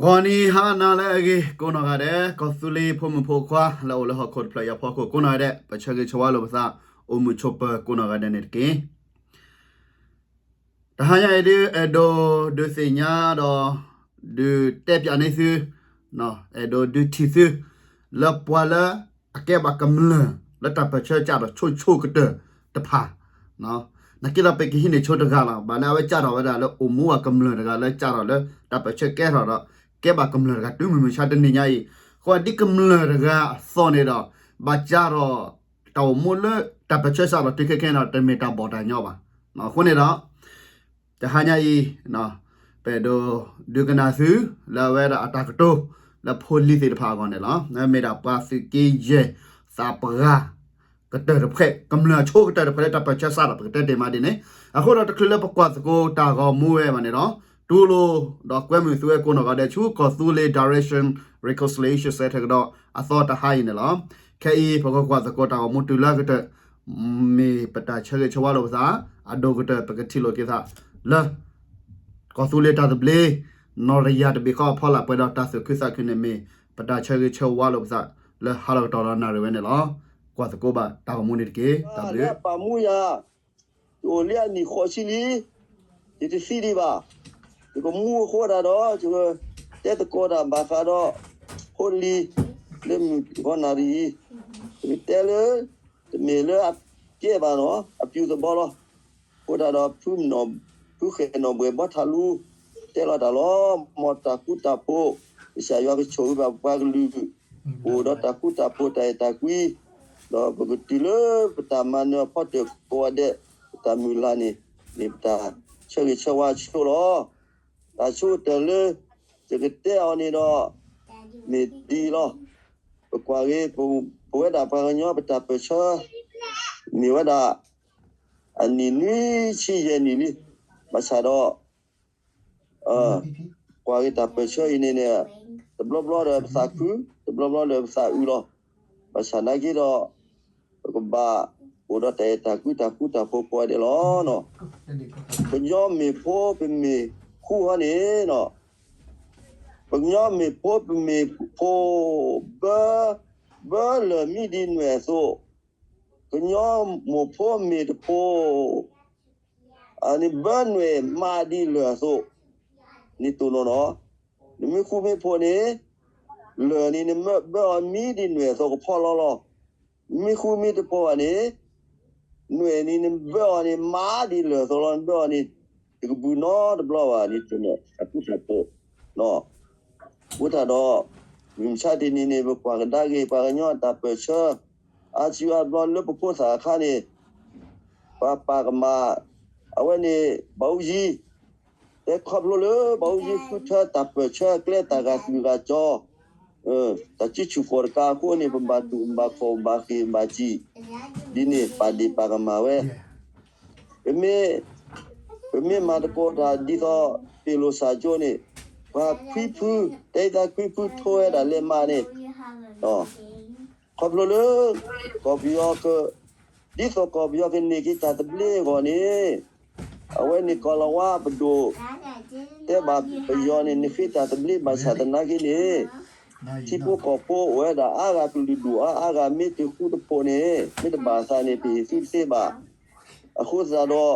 ဂီၤနံၤဟါနၤလၢအဂ့ၤ ကိးနီၢ်ဂၤဒဲး ကီၢ်သူလ့ၤဖိမုၣ်ဖိခွါ လၢအအိၣ်လၢဟီၣ်ခိၣ်တဖျၢၣ်အံၤအဖီခိၣ် ကိးနီၢ်ဂၤဒဲး ပဆၢဂ့ၤဆၢဝါလိာ်ပသး အိၣ်မုာ်ဆိးပၢၤကိးနီၢ်ဂၤဒဲးန့ၣ်တက့ၢ်. တဟါညါအံၤဒုး အဲၣ်ဒိးဒုးသ့ၣ်ညါဒီး ဒုးတဲပၠးန့ၢ်သု, အဲၣ်ဒိးဒုးထံၣ်သု လၢပှၤလၢအကဲဘၣ်ကမျၢၢ် လၢတၢ်ပၢၢ်ဆၢကးထီၣ်ဆိဆိကတၢၢ်တဖၣ် နာ်က့ဒီးပကဟံးန့ၢ်ဆိတဂၤလီၤ. ဘၣ်လၢအဝဲကးထီၣ်ဝဲဒၣ်လၢအိၣ်မူအကမျၢၢ်တဂၤ လၢကးထီၣ်လၢတၢ်ပၢၢ်ဆၢကဲထီၣ်ဒီး ကဲဘၣ်ကမျၢၢ်တဂၤ တုၤမုၢ်မဆါတနံၤညါအံၤ, အဃိဒ်ကမျၢၢ်တဂၤအသိးန့ၣ်ဒီး ဘၣ်ကးထီၣ်တၢ်အိၣ်မူလၢတၢ်ပၢၢ်ဆၢစးထီၣ်တုၤခဲခဲန့ၣ်ဒီး တမ့ၢ်တၢ်ဘီၣ်တၢ်ညီဘၣ်. အဃိန့ၣ်ဒီး တဟါညါအံၤ ပအဲၣ်ဒိးဒုးကနၣ်သု လၢအဝဲဒၣ်အတၢ်ကတိၤ လၢဖိလံၤသ့ၣ်တဖၣ်အဂီၢ်န့ၣ်လီၤ. မ့ၢ်ဒၣ်ပှၤသုးက့ယဲၢ်သးပှၢ်ကတၢၢ်တဖၣ် ကမျၢၢ်ဆိကတၢၢ်တဖၣ်လၢတၢ်ပၢၢ်ဆၢစးထီၣ် ပကတဲတ့ၢ်မးဒ်န့ၣ်, အဃိဒီးတချုးလၢပကွၢ်သကိးတၢ်ဂီၤမူဝဲဘၣ်န့ၣ်ဒီး တူၢ်လိာ်ဒီးကွဲမုာ်သုဝဲကိးနီၢ်ဂၤဒဲးဆူ ကီၢ်သူလ့ၤ Direction Reconciliation Center ကဒီးအသီတဟါအံၤန့ၣ်လီၤ. ခဲအံၤပကကွၢ်သကိးတၢ်ဂီၤမူတုၤလၢကတၢၢ် မ့ၢ်ပတၢ်ဆၢဂ့ၤဆၢဝါလိာ်ပသး အဒိၣ်ကတၢၢ် ပကထံၣ်လိာ်က့ၤသးလၢ ကီၢ်သူလ့ၤတၢ်သဘျ့ နီၢ်တယၢ်တဘ့ၣ်ဃီအဖီလာ် ပှဲၤဒီးတၢ်သူၣ်ခုသးခုန့ၣ် မ့ၢ်ပတၢ်ဆၢဂ့ၤဆၢဝါလိာ်ပသး လၢဟါလီၤကတီၢ်လီၤနၣ်ရံၣ်ဝဲန့ၣ်လီၤ. ကွၢ်သကိးဘၣ်တၢ်ဂီၤမူန့ၣ်တက့ၢ်. တၢ်ဘျုး လၢအပာ်မူယၤ ယအိၣ်လံအနံၣ်ဃိးဆံလံ, ယတသံဒံးဘၣ်. ယကမူအဃိဒၣ်ဒီး ယကတဲသကိးတၢ်ဘၣ်ဃးဒီး ဖိလံၤ လၢမုၢ်ဂီၤနၣ်ရံၣ်အံၤ, ယကတဲလၢ တမ့ၢ်လၢအကဲဘၣ်နီၤ အပျူၤသဘီလီၤ. အဃိဒၣ်ဒီး ဖုဃဲၤနီၣ်ဘှဲၣ်ဘီထးလူ တဲလီၤတၢ်လီၤ. မ်တၢ်ဃူတၢ်ဖိး ကစၢ်ယွၤကဆိၣ်ဂ့ၤဘၣ်ပှၤကလုာ် အိၣ်ဒီးတၢ်ဃူတၢ်ဖိးတၢ်အဲၣ်တၢ်ကွံ, ဒီးပကတုၤလၢပတၢ်မၤနၢၤအဖီတၢၣ်ကိးဂၤဒဲး ပတၢ်မုၢ်လၢ်န့ၣ် မ့ၢ်ပတၢ်ဆၢဂ့ၤဆၢဝါဆိလီၤ. တၢ်ဆိကတၢၢ်လၢ ယကတဲအီၤန့ၣ်ဒီး မ့ၢ်ဒ်အံၤလီၤ. ပကွၢ်က့ၤ ပဝဲဒၣ်ပှၤကညီပတၢ်ပၢၢ်ဆၢ မ့ၢ်ဝဲဒၣ် အနံၣ်နွံဆံယဲၢ်နံၣ်လံ. ဘၣ်ဆၣ်ဒီး ကွၢ်က့ၤတၢ်ပၢၢ်ဆၢအံၤန့ၣ်န့ၣ် တဘျီဘျီဒီးပသးခု, တဘျီဘျီဒီးပသးအုးလီၤ. ဘၣ်ဆၣ်နာ်က့ဒီး ပကဘၣ်အိၣ်ဒီးတၢ်အဲၣ်တၢ်ကွံတၢ်ဃူတၢ်ဖိးကိးဂၤဒဲးလီၤ. ပကညီမ့ၢ်ဖိပမ့ၢ်ဃူဟီန့ၣ် ပကညီမ့ၢ်ဖိပမ့ၢ်ဖိ ဘၢ ဘၢလၢာ်မံဒ်နွဲၣ်အသိး, ကညီမိၢ်ဖိမ့ၢ်တဖိ န့ၣ်ဘၢနွဲၣ်မါဒ်လၢာ်အသိး, န့ၣ်တိၢ်နီၣ်နီၣ်, နမ့ၢ်ဃူမ့ၢ်ဖိးန့ၣ် လၢာ်န့ၣ် နဘၢအီၤမံဒ်နွဲၣ်အသိးကဖီလီၤလီၤ. နမ့ၢ်ဃူမ့ၢ်တဖိးဘၣ်န့ၣ် နွဲၣ်န့ၣ် နဘၢအီၤန့ၣ် မါဒ်လၢာ်အသိးလီၤ. နဘၢအီၤန့ၣ် တကဘုၣ်နီတဘျီဘၣ်န့ၣ် တၢ်ဃူတၢ်ဖိး အဃိသတးဒီး မုၢ်မဆါတနံၤန့ၣ် ပကွၢ်ကဒါက့ၤ ပှၤကညီအတၢ်ပၢၢ်ဆၢ အါစုအါဘျီလၢပဖိသၣ်အခါန့ၣ် ပှၤပာ်ကမၣ် အဝဲန့ၣ် ဘၣ်အူကၠံ တဲခီဖျိလၢ ဘၣ်အူကၠံဃုထၢတၢ်ပၢၢ်ဆၢအကျဲတၢ်ဂၤသူၣ်ဂၤကၠီ တၢ်စုဆူၣ်ကိးတကးအဃိန့ၣ် ပဘၣ်တူၢ်ဘၣ်ခီၣ်ဘၣ်ဃ့ၢ်ဘၣ်စံၣ် ဒ်န့ၣ်ပာ်ဒ့ၣ်ပာ်ကမၣ်ဝဲ ပမ့ၢ် ပမ့ၢ်မၤသကိးတၢ်ဒ်သိး ပ့ၢ်လိာ်စၢ်ကၠိန့ၣ် ပှၤခွံဖု တဲသးခွံဖုထိဝဲဒၣ်လဲၤမၤန့ၣ် ခီဖျိလၢ ကီၢ်ပယီၤက ဒ်သိးကီၢ်ပယီၤကန့ၢ်က့ၤတၢ်သဘျ့အဂီၢ်န့ၣ် အဝဲန့ၣ်ကီၢ်လီၤဝါပဒိၣ် တဲဘၣ်ပယီၤန့ၣ် နဃ့တၢ်သဘျ့ဘၣ်ဆၣ်သနာ်က့န့ၣ် ထံဖိကီၢ်ဖိအိၣ်ဝဲဒၣ်အါဂၤကလုာ်ဒူၣ်အါ အါဂၤမ့ၢ်တဃူတဖိးန့ၣ် မ့ၢ်တဘၣ်သးန့ၣ် ပဟ့ၣ်သုတသ့ဘၣ်. အဃိသတးဒီး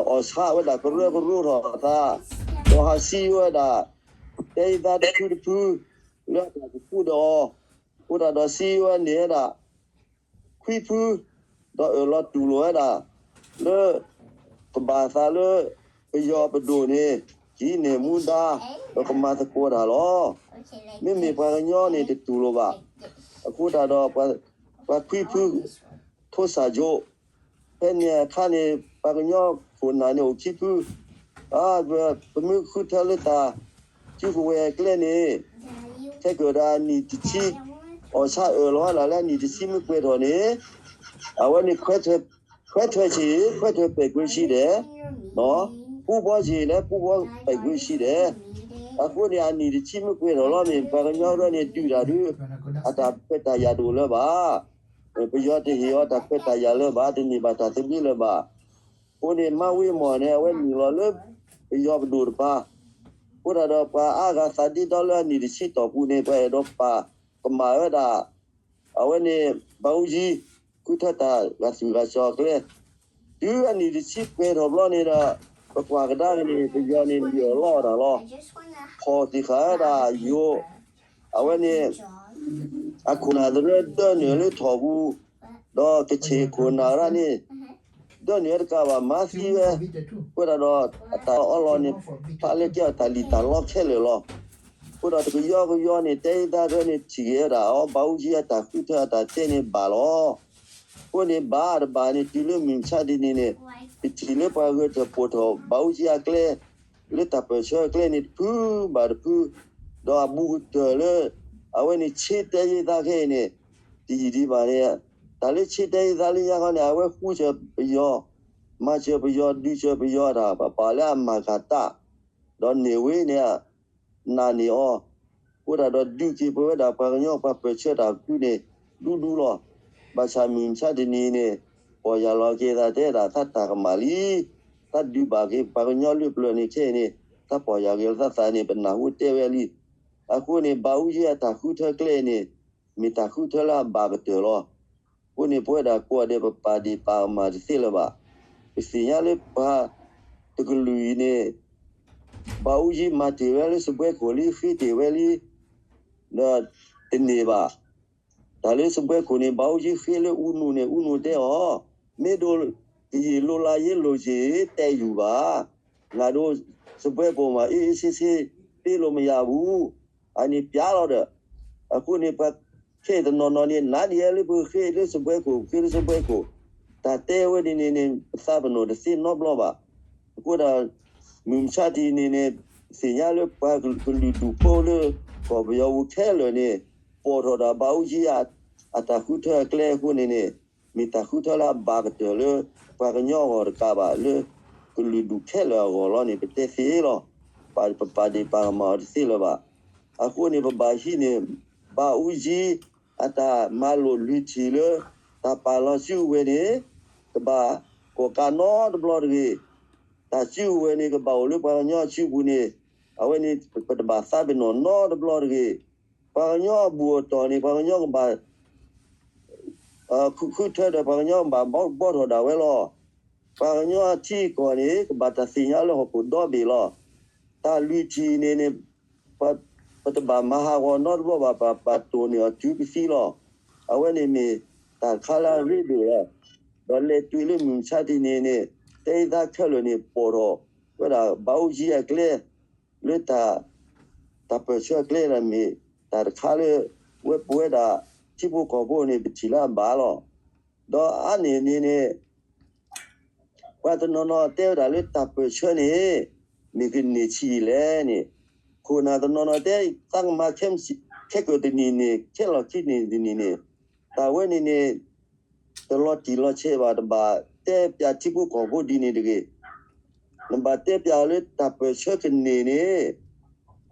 အီၣ်ဆါဝဲဒၣ်ကရၢကရိထီၣ်အသး ဒီးဟးစံးဝဲဒၣ် တဲအံသးတဖုတဖု လၢအတၢ်ကဖူဒီးအီၤ အဃိသတးဒီးစံးဝဲန့ၣ်ဝဲဒၣ် ခွံဖု ဒီးအၢၣ်လီၤတူၢ်လိာ်ဝဲဒၣ် လၢ ကဘၣ်သးလၢ ပယီၤပဒိၣ်န့ၣ် ကဟံးန့ၢ်မူဒါ ဒီးကမၤသကိးတၢ်လီၤ. မ့မ့ၢ်ပှၤကညီန့ၣ်တတူၢ်လိာ်ဘၣ်. အဃိသတးဒီး ပှၤခွံဖု ထိစၢ်ကၠိ ဖဲန့ၣ်အခါန့ၣ် ပှၤကညီခိၣ်နၢ်န့ၣ်အိၣ်ခံဖု ပမ့ၢ်ဃုထၢလၢတၢ်စုကဝဲၤအကျဲန့ၣ် ထဲကၢၣ်ဒၣ်နံၣ်တဆံ အီၣ်ဆါအၢၣ်လီၤဝဲဒၣ်လၢအနံၣ်တဆံမ့ၢ်ပှဲၤထီၣ်န့ၣ် အဝဲန့ၣ် ခွဲထွဲဆံး ခွဲထွဲပဲာ်ကွံာ်ဆံးဒဲး ပူဘီဆံးလၢပူဘီပဲာ်ကွံာ်ဆံးဒဲး အဃိန့ၣ် အနံၣ်တဆံမ့ၢ်ပှဲၤထီၣ်လီၤန့ၣ် ပှၤကညီရဲၣ်န့ၣ်ဒုးတၢ်ဒုး အတၢ်ခွဲးတၢ်ယာ်တအိၣ်လၢၤဘၣ်. ပယီၤတဟ့ၣ်အီၤတၢ်ခွဲးတၢ်ယာ်လၢၤဘၣ် တန့ၢ်ဘၣ်တၢ်သဘျ့လၢၤဘၣ်. အဃိန့ၣ် မါဝ့မီၢ်န့ၣ် အဝဲနုာ်လီၤလၢ ပယီၤပဒိၣ်တပၤ အဃိသတးဒီးပှၤအါဂၤသးဒ့ဒီလၢအနံၣ်တဆံတီၢ်ပူၤန့ၣ် ပှၤအဲၣ်ဒိးပာ်ကမၣ်ဝဲဒၣ် အဝဲန့ၣ် ဘးအူကၠံ ဃုထၢတၢ်ဂာ်သူၣ်ဂာ်စီၤအကျဲ, တုၤအနံၣ်တဆံပှဲၤထီၣ်ဘျီန့ၣ်ဒီး ပကွၢ်ကဒါက့ၤန့ၣ် ပယီၤန့ၣ် လံၣ်အီၣ်လီအီၣ်တၢ်လီၤ. ဖီၣ်သ့ၣ်ဃာ်ဝဲဒၣ်ယိၤ အဝဲန့ၣ် အခိၣ်နၢ်သရၢဒၢနုာ်လၢထီၣ်ပူၤ, ဒီးကဆ့ၣ်ခိၣ်နၢ်ရၣ်န့ၣ် ဒၢနုာ်ဝဲတကးဘၣ် မၤသံဝဲ, အဃိသတးဒီး အတၢ်အီလီၤန့ၣ် ဖးလဲကဲအီၤတၢ်လံၣ်တၢ်လီခဲလၢာ်လီၤ. အဃိဒီးတကယီကယီန့ၣ် တဲယသးဒၢန့ၣ် ထံၣ်က့ၤဝဲဒၣ်အီၤ ဘးအူကၠံအတၢ်ဃုထၢအတၢ်တဲန့ၣ်ဘၣ်လီၤ. အဃိန့ၣ်ဘၣ်တဘၣ်န့ၣ် တုၤလၢမုၢ်မဆါတနံၤန့ၣ် ပထံၣ်လၢပှၤဂဲၤထၢၣ်ပိာ်ထီၣ်ဘးအူကၠံအကျဲ လၢတၢ်ပၢၢ်ဆၢအကျဲန့ၣ် တဖုဘၣ်တဖု, ဒီးအဘူးကတၢၢ်လၢ အဝဲန့ၣ်ဆ့တဲယသးခဲအံၤန့ၣ် တယံာ်ဒံးဘၣ်န့ၣ် တၢ်လၢဆ့တဲယသးလၢညါခီန့ၣ် အဝဲဃူစၢၤပယီၤ, မၤစၢၤပယီၤ ဒုးစၢၤပယီၤတၢ် ပပာ်လၢအမၤကၤတၢ်, ဒီးန့ၢ်ဝဲန့ၣ် နာ်န့ၢ်အီၤ, အဃိသတးဒီးဒုးက့ၤပဝဲဒၣ်ပှၤကညီပှၤပၢၢ်ဆၢတၢ်ဃုန့ၣ် ဒူဒူလီၤ. ဘၣ်ဆၣ်မုၢ်မဆါတနံၤန့ၣ် ပီၢ်ယၢ်လီၤက့ၤသးတဲဒၣ်သးတၢ်ကမၣ်လံ, သးဒုးဘၣ်က့ၤပှၤကညီလၢပျၢၤန့ၣ်ခဲအံၤန့ၣ် သးပီၢ်ယၢ်က့ၤလီၤသးသးန့ၣ် ပနၢ်ဟူတဲဝဲလံ. အဃိန့ၣ် ဘးအူကၠံအတၢ်ဃုထၢကျဲန့ၣ် မ့ၢ်တၢ်ဃုထၢလၢအဘၣ်ကတၢၢ်လီၤ. အဃိန့ၣ် ပဝဲဒၣ်ကိးဂၤဒဲး ပပာ်ဒ့ၣ်ပာ်ကမၣ်တသ့လၢၤဘၣ်. ပသ့ၣ်ညါလၢပှၤတကလုာ်အံၤန့ၣ် ဘးအူကၠံမၤတ့ၢ်ဝဲလၢစပွဲခိၣ်လံ ဃ့တ့ၢ်ဝဲလံ, ဒီးတန့ၢ်ဘၣ်. တၢ်လၢစပွဲခိၣ်န့ၣ် ဘးအူကၠံဃ့လၢအူနူန့ၣ် အူနူတဲအီၤ, မ့ၢ်ဒိးကယံာ်လိၤလါယ့လိၤက့ၤ တဲယူၤဘၣ်. နၤဒိးစပွဲခိၣ်မး အေးအေးဆေးဆေး ပေးလို့မရဘူး. အန့ၣ်ပျးလီၤဒီး အဃိန့ၣ် ပှၤခဲအံၤတနီၤနီၤန့ၣ် နၤဒ်အလၢပဃ့လၢစပွဲခိၣ် ဃ့လၢစပွဲခိၣ်, တၢ်တဲဝဲဒ်န့ၣ်န့ၣ် ပသးပနီၣ်တသ့နီတဘျီဘၣ်. အဃိဒီး မုၢ်မဆါတနံၤန့ၣ်န့ၣ် သ့ၣ်ညါလၢပှၤကလုာ်ဒူၣ်ဖိလၢ ကီၢ်ပယီၤပူၤခဲလၢာ်န့ၣ် ပိာ်ထီၣ်ဒီးဘးအူကၠံ အတၢ်ဃုထၢအကျဲအဃိန့ၣ်န့ၣ် မ့ၢ်တၢ်ဃုထၢလၢအဘၣ်ကတၢၢ်လၢ ပှၤကညီအဂီၢ်တကးဘၣ် လၢကလုာ်ဒူၣ်ခဲလၢာ်အဂီၢ်လီၤန့ၣ် ပတဲသ့လီၤ. ပပာ်ဒ့ၣ်ပာ်ကမၣ်အီၤတသ့လၢၤဘၣ်. အဃိန့ၣ် ပဘၣ်ဟံးန့ၢ် ဘးအူကၠံ အတၢ်မၤလိာ်လွံၢ်ထံၣ်လၢ တၢ်ပာ်လီၤစုကဝဲၤန့ၣ် ကဘၣ်ကီၣ်ကးနီတဘျီတဂ့ၤ. တၢ်စုကဝဲၤန့ၣ် ကဘၣ်အိၣ်လၢပှၤကညီအစုပူၤန့ၣ် အဝဲန့ၣ် ပတဘၣ်သးပ့ၤနီၣ်နီတဘျီတဂ့ၤ. ပှၤကညီအဘူၣ်အတီၢ်န့ၣ် ပှၤကညီကဘၣ် ဃုထၢဒီး ပှၤကညီကဘၣ်ဘှီထီၣ်ဒၣ်ဝဲလီၤ. ပှၤကညီအထံအကီၢ်န့ၣ် ကဘၣ်တၢ်သ့ၣ်ညါလၢဟီၣ်ခိၣ်ဒီဘ့ၣ်လီၤ. တၢ်လွံၢ်ထံၣ်န့ၣ်န့ၣ် ပတဘၣ်မၤဟးဂီၤနီတဘျီဘၣ် ပပာ်တိၢ်န့ၢ်အီၤတုၤပသံလီၤ. အဝဲန့ၣ်မ့ၢ်တၢ်တခါလၢအရ့ဒိၣ်လီၤ. ဒီးလဲၤတုၤလၢမုၢ်မဆါတနံၤန့ၣ် တဲသးခဲလၢာ်န့ၣ် ပိာ်ထီၣ်ဝဲဒၣ်ဘးအူကၠံအကျဲ လၢတၢ် တၢ်ပၢၢ်ဆၢအကျဲန့ၣ်မ့ၢ် တၢ်တခါလၢ ဝဲပဝဲဒၣ် ထံဖိကီၢ်ဖိန့ၣ် ပထံၣ်လၢအဘၣ်လီၤ. ဒီးအါန့ၢ်န့ၣ်န့ၣ် ပှၤတနီၤနီၤတဲဝဲဒၣ်လၢတၢ်ပၢၢ်ဆၢန့ၣ် မ့ၢ်ကန့ၢ်ဆံးအံၤလဲၣ်န့ၣ်, ခိၣ်နၢ်တနီၤနီၤတဲ သးကမၤ ခဲကၢၢ်တနံၤန့ၣ် ခဲလီၤခံနံၤတနံၤန့ၣ်, တၢ်ဝဲန့ၣ်န့ၣ် တလီၤတံၢ်လီၤဆဲးဘၣ် တဘၣ်တဲပၠးထံဖိကီၢ်ဖိဒ်န့ၣ်တဂ့ၤ. နဘၣ်တဲပၠးလၢတၢ်ပၢၢ်ဆၢကန့ၢ်န့ၣ်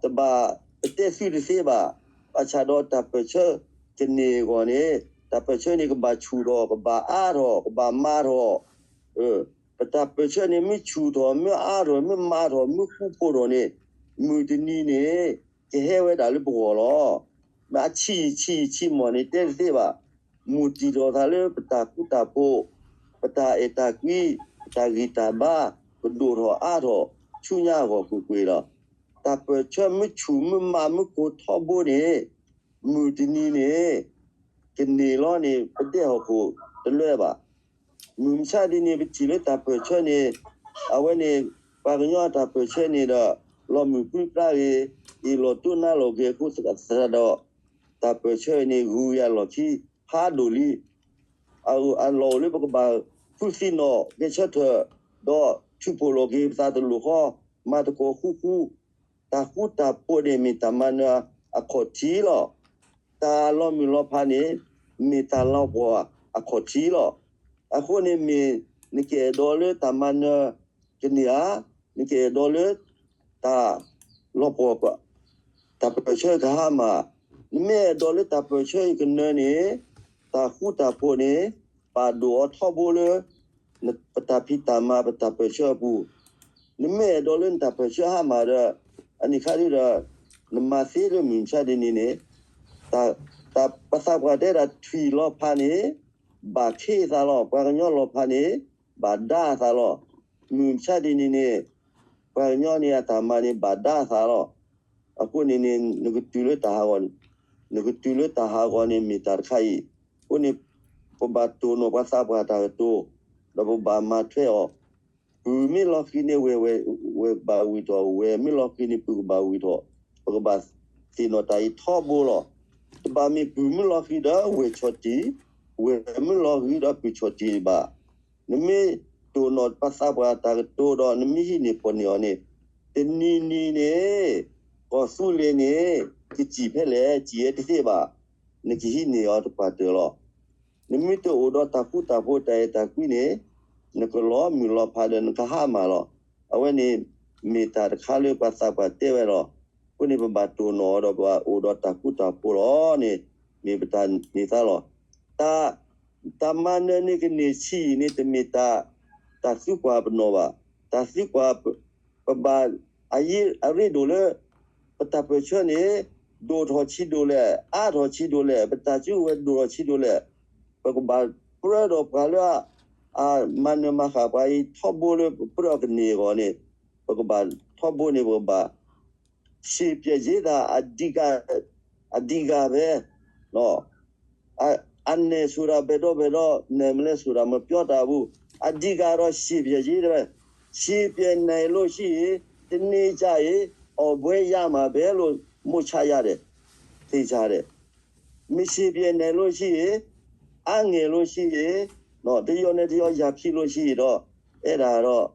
တဘၣ်ပတဲသုတသ့ဘၣ်. ဘၣ်ဆၣ်ဒီးတၢ်ပၢၢ်ဆၢကန့ၢ်အဂီၢ်န့ၣ် တၢ်ပၢၢ်ဆၢန့ၣ် ကဘၣ်ဆူၣ်ထီၣ် ကဘၣ်အါထီၣ် ကဘၣ်မၤထီၣ် ပတၢ်ပၢၢ်ဆၢန့ၣ် မ့ၢ်ဆူၣ်ထီၣ် မ့ၢ်အါထီၣ် မ့ၢ်မၤထီၣ် မ့ၢ်ဃူဖိးထီၣ်န့ၣ် မုၢ်တနံၤန့ၣ် ကဟဲဝဲဒၣ်လၢပဂီၢ်လီၤ. မ့ၢ်အဆံးဆံးဆံးမီၢ်န့ၣ် တဲတသ့ဘၣ်. မုၢ်တံၢ်ထီၣ်သးလၢပတၢ်ဃူတၢ်ဖိး, ပတၢ်အဲၣ်တၢ်ကွံ, ပတၢ်ဂံၢ်တၢ်ဘါ, ပဒိၣ်ထီၣ်အါထီၣ် ဆူညါအဂီၢ်ကွ့ၢ်ကွ့ၢ်လီၤ. တၢ်ပၢၢ်ဆၢမ့ၢ်ဆူၣ်မ့ၢ်မၤမ့ၢ်ကိၤထီဘိန့ၣ် မုၢ်တနံၤန့ၣ် ကန့ၢ်လီၤန့ၣ် ပဒဲဟီၣ်ခိၣ်တလၢဘၣ်. မုၢ်မဆါဒ်န့ၣ် ပထံၣ်လၢတၢ်ပၢၢ်ဆၢန့ၣ် အဝဲန့ၣ် ပှၤကညီအတၢ်ပၢၢ်ဆၢန့ၣ်ဒီး လီၤမုၢ်ပြံပြါဂ့ၤ, အ့ၣ်လိာ်တိၢ်နါလိာ်ဂ့ၤအဃိသတးဒီး တၢ်ပၢၢ်ဆၢအံၤန့ၣ် ဂုၤက့ၤအလီၢ်ခံဖးဒိၣ်လံ. အလီၢ်အိၣ်လၢပကဘၣ်ဃုသံနီၣ်ဂဲၤဆၢထၢၣ်, ဒီးထုးဖှိၣ်လီၤက့ၤပသးတလိၣ်ဃီ, မၤသကိးဃူဃူ, တၢ်ဃူတၢ်ဖိးန့ၣ်မ့ၢ်တၢ်မၤနၢၤအခီၣ်ထံးလီၤ. တၢ်လီၤမုၢ်လီၤဖးန့ၣ် မ့ၢ်တၢ်လီၤပှီၢ်အခီၣ်ထံးလီၤ. အဃိန့ၣ်မ့ၢ် နကအဲၣ်ဒိးလၢတၢ်မၤနၢၤကန့ၢ်ဧါ, နကအဲၣ်ဒိးလၢ တၢ်လီၤပှီၢ် တၢ်ပၢၢ်ဆၢကဟါမၢ်, နမ့ၢ်အဲၣ်ဒိးလၢတၢ်ပၢၢ်ဆၢအံၤကနၢၤန့ၣ် တၢ်ဃူတၢ်ဖိးန့ၣ် ပာ်ဒိၣ်အီၤထီဘိလၢ ပတၢ်ဖံးတၢ်မၤပတၢ်ပၢၢ်ဆၢအပူၤ, နမ့ၢ်အဲၣ်ဒိးလၢနတၢ်ပၢၢ်ဆၢဟါမၢ်ဒီး အန့ၣ်ခါဒုဒီး နမၤသ့လၢမုၢ်မဆါတနံၤန့ၣ် တၢ်ပသးပှၢ်တဲဒၣ်ထွံၣ်လီၤဖးန့ၣ် ဘၣ်ခ့သးလီၤ. ပှၤကညီလီၤဖးန့ၣ် ဘၣ်ဒါသးလီၤ. မုၢ်မဆါတနံၤန့ၣ် ပှၤကညီန့ၣ်အတၢ်မၤန့ၣ်ဘၣ်ဒါသးလီၤ. အဃိန့ၣ်န့ၣ် နကတုၤလၢတၢ်ဟးဂီၤ နကတုၤလၢတၢ်ဟးဂီၤန့ၣ်မ့ၢ်တၢ်တခါအံၤ. အဃိန့ၣ် ပဘၣ်တိၢ်နီၣ်ပှၤသးပှၢ်တၢ်ကတိၤ ဒီးပဘၣ်မၤထွဲအီၤ ပုၢ်မ့ၢ်လီၤဃံၤန့ၣ် ဝဲၢ် ဝဲၢ် ဝဲၢ်ကဘၣ်ဝံၣ်ထီၣ်, ဝဲၢ်မ့ၢ်လီၤဃံၤန့ၣ် ပုၢ်ကဘၣ်ဝံၣ်ထီၣ်, ပကဘၣ်သ့ၣ်နီၣ်တၢ်အံၤထီဘိလီၤ. တဘၣ်မ့ၢ်ပုၢ်မ့ၢ်လီၤဃံၤဒီးဝဲၢ်ဆီၣ်တံၢ်, ဝဲၢ်မ့ၢ်လီၤဃံၤဒီးပုၢ်ဆီၣ်တံၢ်ဘၣ်. နမ့ၢ်တိၢ်နီၣ်ပှၤသးပှၢ်တၢ်ကတိၤဒီး နမ့ၢ်ဟံးန့ၢ်ဖီၣ်န့ၢ်အီၤန့ၣ်, တနံၤနံၤန့ၣ် ကီၢ်သူလ့ၤန့ၣ် ကစံၣ်ဖဲလဲၣ် စံၣ်ဝဲတသ့ဘၣ်. နကဟံးန့ၢ်အီၤတပှၢ်တၢၢ်လီၤ. နမ့ၢ်တအိၣ်ဒီးတၢ်ဃူတၢ်ဖိးတၢ်အဲၣ်တၢ်ကွံန့ၣ်, နကလီၤမုၢ်လီၤဖးဒီးနကဟါမၢ်လီၤ. အဝဲန့ၣ် မ့ၢ်တၢ်တခါလၢပှၤသးပှၢ်တဲဝဲလီၤ. အဃိန့ၣ် ပဘၣ်တိၢ်နီၣ်အီၤဒီးပဘၣ်အိၣ်ဒီးတၢ်ဃူတၢ်ဖိးလီၤန့ၣ် မ့ၢ်ပတၢ်န့ၢ်သါလီၤ. တၢ် တၢ်မၤနၢၤန့ၢ်ကန့ၢ်ဆံးအံၤန့ၣ် တမ့ၢ်တၢ် တၢ်သံကွၢ်ပနီၣ်ဘၣ်. တၢ်သံကွၢ် ပဘၣ် အရ့ဒိၣ်လၢ ပတၢ်ပၢၢ်ဆၢန့ၣ် ဒိၣ်ထီၣ်ဆံးဒိၣ်လဲၣ်, အါထီၣ်ဆံးဒိၣ်လဲၣ်, ပတၢ်စုကဝဲၤဒိၣ်ထီၣ်ဆံးဒိၣ်လဲၣ်, ပကဘၣ်ပြၢဒီးပှၤလၢ အမၤနၢၤမၤဃၣ်ပှၤအံၤထီဘိလၢပပြၢအီၤကန့ၢ်အဂီၢ်န့ၣ်, ပကဘၣ်ထီဘိန့ၣ် ပကဘၣ် ရှေ့ပြဲရေးသာ အဓိက အဓိကပဲ အ အနယ်ဆိုတာ ဘယ်တော့ဘယ်တော့ နယ်မလဲဆိုတာ မပြောတတ်ဘူး. အဓိကကတော့ ရှေ့ပြဲရေးပဲ. ရှေ့ပြဲနိုင်လို့ရှိရင် တနေ့ကျရင် အောင်ပွဲရမှာပဲလို့ မှတ်ချက်ရတယ်. သေချာတယ်. မရှေ့ပြဲနိုင်လို့ရှိရင် အားငယ်လို့ရှိရင် နော် တယောက်နဲ့တယောက် ရန်ဖြစ်လို့ရှိရင်တော့ အဲ့ဒါတော့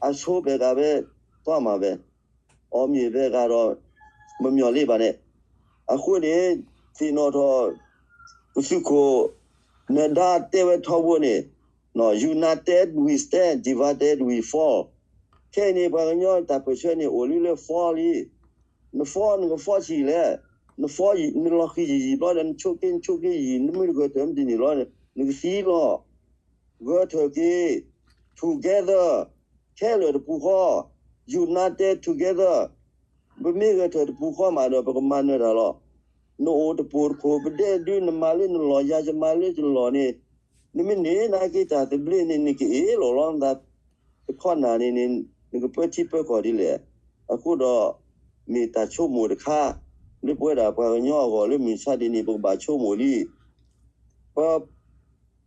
အဆိုးဘက်ကပဲ သွားမှာပဲ. အောင်မြင်ဘက်ကတော့ မမျှော်လင့်ပါနဲ့. အဃိန့ၣ် သ့ၣ်နီၣ်ထီၣ် ပသုးခိၣ် နဒါတဲဝဲထီဘိန့ၣ် နော် United we stand, divided we fall. ခဲအံၤန့ၣ် ပှၤကညီတၢ်ပၢၢ်ဆၢန့ၣ် အိၣ်လံလၢ fall လံ. န fall နက fall ဆံးလဲၣ်. န fall နလီၤဃံၤယံာ်ယံာ်ဘျီဒီး နဆိက့နဆိက့ယံာ် နမ့ၢ်တဂၢၢ်ထၢၣ်မ့ၢ်တန့ၢ်လီၤ နကသံလီၤ. ဂၢၢ်ထၢၣ်က့ၤ together ခဲလၢာ်တပူၤဃီ united together ပမ့ၢ်ဂဲၤထၢၣ်တပူၤဃီမးဒီး ပကမၤနၢၤတၢ်လီၤ. နအိၣ်တပိာ်တခိၣ် ပဒဲဒု နမၤလၢနလီၢ် ယၤယမၤလၢယလီၢ်န့ၣ်, နမ့ၢ်န့ၢ်နာ်က့တၢ်သဘျ့န့ၣ် နကအ့ၣ်လိာ်လီၤနသး တခီနၢ်န့ၣ်န့ၣ် နကပၢထံပၢကီၢ်ဒ်လဲၣ်. အဃိဒီး မ့ၢ်တၢ်ဆိကမိၣ်တခါ လၢပဝဲဒၣ်ပှၤကညီအဂီၢ်လၢမုၢ်ဆါတနံၤ ပကဘၣ်ဆိကမိၣ်လံ. ပ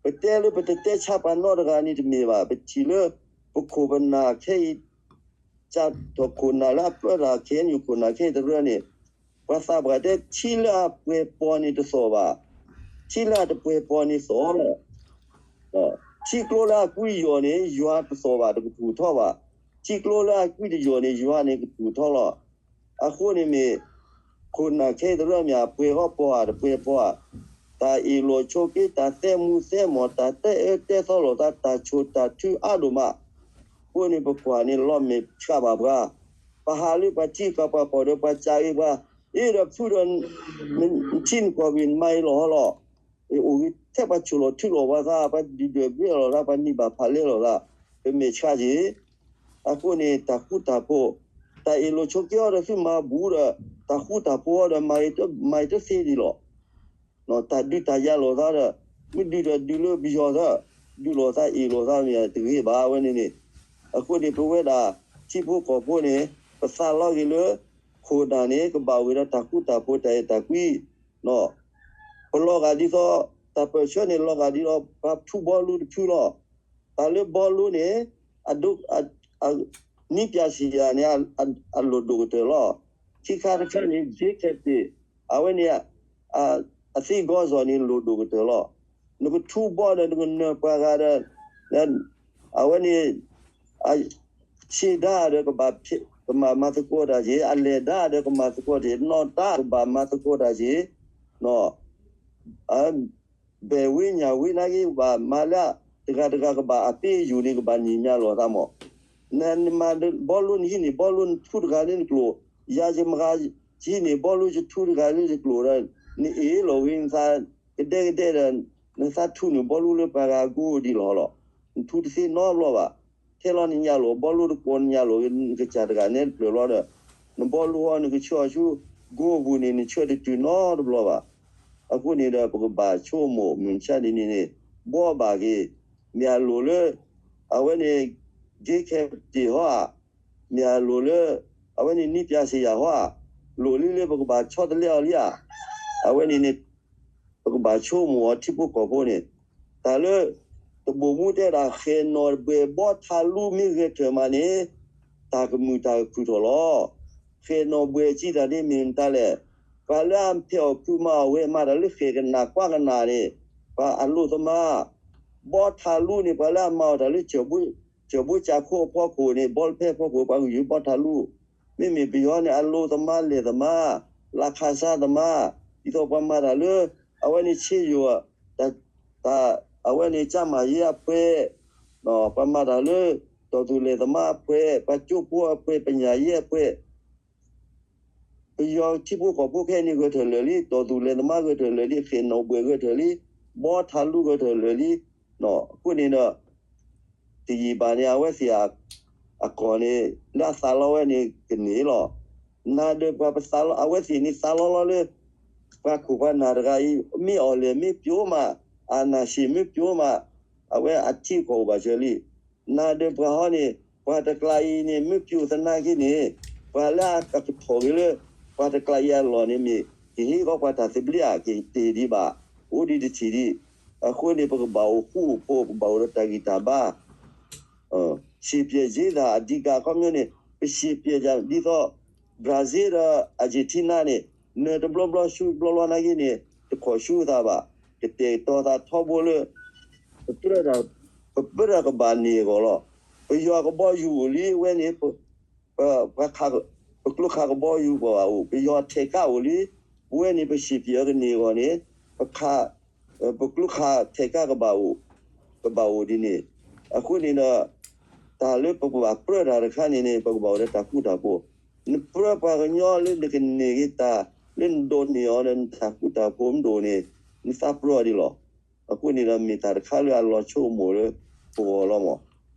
ပတဲလၢပတတဲဆါပှၤနီတဂၤန့ၣ်တမ့ၢ်ဘၣ်. ပထံၣ်လၢ ပခိၣ်ပနၢ်ခဲအံၤ စးထီၣ်ခိၣ်နၢ်လၢအပၢတၢ် ခဲအံၤခိၣ်နၢ်ခဲအံၤတရၢန့ၣ် ပှၤသးပှၢ်တဲ ထံလၢအပှဲၤပီၤန့ၣ်တသီၣ်ဘၣ်, ထံလၢအတပှဲၤပီၤန့ၣ်သီၣ်လီၤ. ထံကျိလၢအကွံယီၢ်န့ၣ် ယွၤတသီၣ်ဘၣ် တကထူၣ်ထီဘၣ်. ထံကျိလၢအကွံတယီၢ်န့ၣ် ယွၤန့ၣ်ကထူၣ်ထီလီၤ. အဃိန့ၣ်မ့ၢ် ခိၣ်နၢ်ခဲအံၤတရၢမ့ၢ် အပှဲၤဃီပီၤဧါ တပှဲၤပီၤဧါ, တၢ်အ့ၣ်လိာ်ဆိးက့ တၢ်သဲမူသဲမီၢ် တၢ်တဲအၢတဲသီလိာ်သး တၢ်ဆိၣ်တၢ်ထုအါဒိၣ်မး. အဃိန့ၣ် ပကွၢ်န့ၣ်လီၤမ့ၢ်ဆှးဘၣ်ပှၤ, ပဟးလၢပှၤထံကီၢ်ပှၤကီၢ်ဒီး ပှၤစံးဂ့ၤပှၤ, အ့ဒီးဖုဒီး နထံနကီၢ်ဂ့ၢ် နမၤအံၤလီၤဟီလီၤ. အိၣ်ဂ့ၤထဲပှၤဆိၣ်လီၤထုလိာ်ပှၤသး ပှၤဒုၣ်ဒွဲၣ်ဘျ့လီၤသး ပှၤနံၣ်ဘၣ်ဖးလဲလိာ်သး ပမဲာ်ဆှးက့ၤ. အဃိန့ၣ် တၢ်ဃူတၢ်ဖိး, တၢ်အ့ၣ်လိာ်ဆိးက့အီၤဒီး သုမၤဘူးဒီး တၢ်ဃူတၢ်ဖိးအီၤဒီး မၤတသ့ဒံးလီၤ. တၢ်ဒုးတၢ်ယၤလိာ်သးဒီး မ့ၢ်ဒုးဒီးဒုးလၢပယီၤသး, ဒုးလိာ်သးအ့ၣ်လိာ်သးမ့ၢ်တဂ့ၤဘၣ်ဝဲန့ၣ်န့ၣ်. အဃိန့ၣ် ပဝဲဒၣ် ထံဖိကီၢ်ဖိန့ၣ် ပသးလီၤဂ့ၤလၢ ခိၣ်နၢ်န့ၣ် ကဘၣ်အိၣ်ဂ့ၤဒီးတၢ်ဃူတၢ်ဖိး တၢ်အဲၣ်တၢ်ကွံ ပလီၤဂာ်ဒ်သိး တၢ်ပၢၢ်ဆၢန့ၣ် လီၤဂာ်ဒ်သိး ပှၤထူဘီလူတဖုလီၤ. တၢ်လၢဘီလူန့ၣ် အဒိ အ နည်းပြဆရာန့ၣ် အလိၣ်ဒိၣ်ကတၢၢ်လီၤ. ခံခါတခါန့ၣ် ဒ့ခဲပ့ၣ် အဝဲန့ၣ် အသ့ဂီၢ်စီၣ်န့ၣ် လိၣ်ဒိၣ်ကတၢၢ်လီၤ. နကထူဘီဒီး နကနၢၤပှၤဂၤဒီး အဝဲန့ၣ် အဆ့ဒါဒီး ကဘၣ်မၤသကိးတၢ်က့ၤ, အလဲၤဒါဒီး ကမၤသကိးတၢ်က့ၤ, နီၢ်ဒါကဘၣ်မၤသကိးတၢ်က့ၤ, ဘဲၣ်ဝ့ညၣ်ဝ့နာ်က့ ကဘၣ်မၤလၢ တဂၤတဂၤကဘၣ်အပ့ၤယူၢ်န့ၣ် ကဘၣ်နံၤညါလိာ်သးမး. နမၤဘီလူ နဟံးန့ၢ်ဘီလူ နထူတဂၤလၢနကျိာ်, ယၤယမၤဟံးန့ၢ်ဘီလူ ယထူတဂၤလၢယကျိာ်ဒီး နအ့ၣ်လိာ်ဂ့ၤနသး ကဒဲကဒဲဒီး နသးထူန့ၢ်ဘီလူလၢပှၤဂၤအဂီၢ်ဒ်လီၤလီၤ. နထူတသ့နီတဘျီဘၣ်. ထဲလီၤနညၣ်လိာ် ဘီလူတကိးနညၣ်လိာ် နကစၢ်တဂၤနဲတဖျၢၣ်လီၤဒီး နဘီလူဟီ နကဆှၢအီၤဆူ ကိပူၤန့ၣ် နဆှၢတတုၤနီတဘျီဘၣ်. အဃိန့ၣ်ဒီး ပကဘၣ်ဆိကမိၣ်မုၢ်မဆါတနံၤန့ၣ် ဘှီဘၣ်က့ၤ မ့ၢ်အလိၣ်လၢ အဝဲန့ၣ် က့ခဲတ့ၢ်ဟီဧါ, မ့ၢ်အလိၣ်လၢ အဝဲန့ၣ်နံၣ်ပၠးစ့ယၤဟီဧါ, လိၣ်လံလၢပကဘၣ်ဆီတလဲအီၤလံဧါ. အဝဲန့ၣ်န့ၣ် ပကဘၣ်ဆိကမိၣ်အီၤထံဖိကီၢ်ဖိန့ၣ်, တၢ်လၢ တဘိၣ်မူတဲဒၣ် ဃဲၣ်နီၣ်ဘှဲၣ်ဘီထးလူမ့ၢ်ဂဲၤထၢၣ်မးန့ၣ် တၢ်ကမုာ်တၢ်ကခုၣ်ထီၣ်လီၤ. ဃဲၣ်နီၣ်ဘှဲၣ်စံးတၢ်န့ၣ်မ့ၢ်မတၤလဲၣ်. ပှၤလၢအဖဲးအီၣ်ဖုးမၤအီၣ်ဝဲ မၤတၢ်လၢဃဲၣ်ကနၣ်ကွၢ်ကနၣ်န့ၣ် ပှၤအလိာ်သမါ, ဘီထးလူန့ၣ် ပှၤလၢအမၤအီၣ်တၢ်လၢ ကၠၢၣ်ဘိကၠၢၣ်ခိအဖီခိၣ်န့ၣ် ဘီလဖဲအဖီခိၣ် ပှၤကယုၢ်ဘီထးလူ မ့မ့ၢ်ပယီၤန့ၣ် အလိာ်သမါလဲၤသမါ, လၢခးဆါသမါ, ဒ်သိးပှၤမၤတၢ်လၢ အဝဲန့ၣ်ဆ့ယိၣ် တၢ် အဝဲန့ၣ် ကၠၢ်မၤယဲအဖှဲး, ပှၤမၤတၢ်လၢ တီၢ်သူၣ်လဲၤသမါအဖှဲး, ပှၤကၠိဖိအဖှဲး, ပညၣ်ယဲအဖှဲး, ပယီၤထံဖိကီၢ်ဖိခဲအံၤန့ၣ် ဂဲၤထၢၣ်လၢာ်လံ, တီၢ်သူၣ်လဲၤသမါဂဲၤထၢၣ်လၢာ်လံ, ဃဲၣ်နီၣ်ဘှဲၣ်ဂဲၤထၢၣ်လံ, ဘီထးလူဂဲၤထၢၣ်လၢာ်လံ. အဃိန့ၣ်ဒီး တယံာ်ဘၣ်န့ၣ် အဝဲသ့ၣ်အကီၢ်န့ၣ် လၢအသးလီဝဲန့ၣ်ကန့ၢ်လီၤ. နၤဒီးပှၤပသးလီ အဝဲသ့ၣ်န့ၣ်သးလီလီၤလၢ ပှၤခိၣ်ပှၤနၢ်တဂၤအံၤ မ့ၢ်အီၣ်လဲၣ်မ့ၢ်ပျိမး, အနၢ်ဆံးမ့ၢ်ပျိမး, အဝဲအထံအကီၢ်အိၣ်ဘၣ်စၢၤလံ. နၤဒီးပှၤဟီန့ၣ် ပှၤတကျးအံၤန့ၣ် မ့ၢ်ပျိသနာ်က့န့ၣ် ပှၤလၢအကထီၣ်က့ၤလၢ ပှၤတကျးအံၤအလီၢ်န့ၣ်မ့ၢ် ကဟ့ၣ်ကီးပှၤတၢ်သဘျ့ဧါ, ကတ့ၢ်ဒံးဘၣ်, အိၣ်ဒံးတထံၣ်ဒံး. အဃိန့ၣ် ပကဘၣ်အိၣ်ဃူအိၣ်ဖိး, ပဘၣ်အိၣ်ဒီးတၢ်ဂံၢ်တၢ်ဘါ စံးပျဲၢ်စ့သး အဓိက အခီပညီန့ၣ် ပစံးပျဲၢ်ဒ်သိး Brazil ဒီး Argentina န့ၣ် နၢၤတဘျီဘျီဆူတဘျီဘျီနာ်က့န့ၣ် တခီၣ်ဆူသးဘၣ်, ကတဲာ်ကတီၤသးထီဘိလၢ ပကြၢးတၢ် ပကြၢးတၢ်ကဘၣ်န့ၢ်အဂီၢ်လီၤ. ပယီၤကဘီယူၤအိၣ်လံဝဲန့ၣ် ပ ပကျိခးကဘီယူၤကဘၣ်အိၣ်, ပယီၤထဲးကါအိၣ်လံ, ပဝဲန့ၣ် ပစံးပျဲၢ်အီၤကန့ၢ်အဂီၢ်န့ၣ် ပခး ပကျိခးထဲးကါကဘၣ်အိၣ်, ကဘၣ်အိၣ်ဒ်န့ၣ်. အဃိန့ၣ်ဒီး တၢ်လၢပကဘၣ်ပြၢတၢ်တခါန့ၣ်န့ၣ် ပကဘၣ်အိၣ်ဒီးတၢ်ဃူတၢ်ဖိး. နပြၢပှၤကညီလၢနကန့ၢ်က့ၤတၢ် လၢနဒိးန့ၢ်အီၤဒီး နတၢ်ဃူတၢ်ဖိးမ့ၢ်တအိၣ်န့ၣ် နသးပြၢအီၤဒ်လီၤ. အဃိန့ၣ်ဒီးမ့ၢ်တၢ်တခါလၢအလီၤဆိကမိၣ်လၢပဂီၢ်လီၤမး.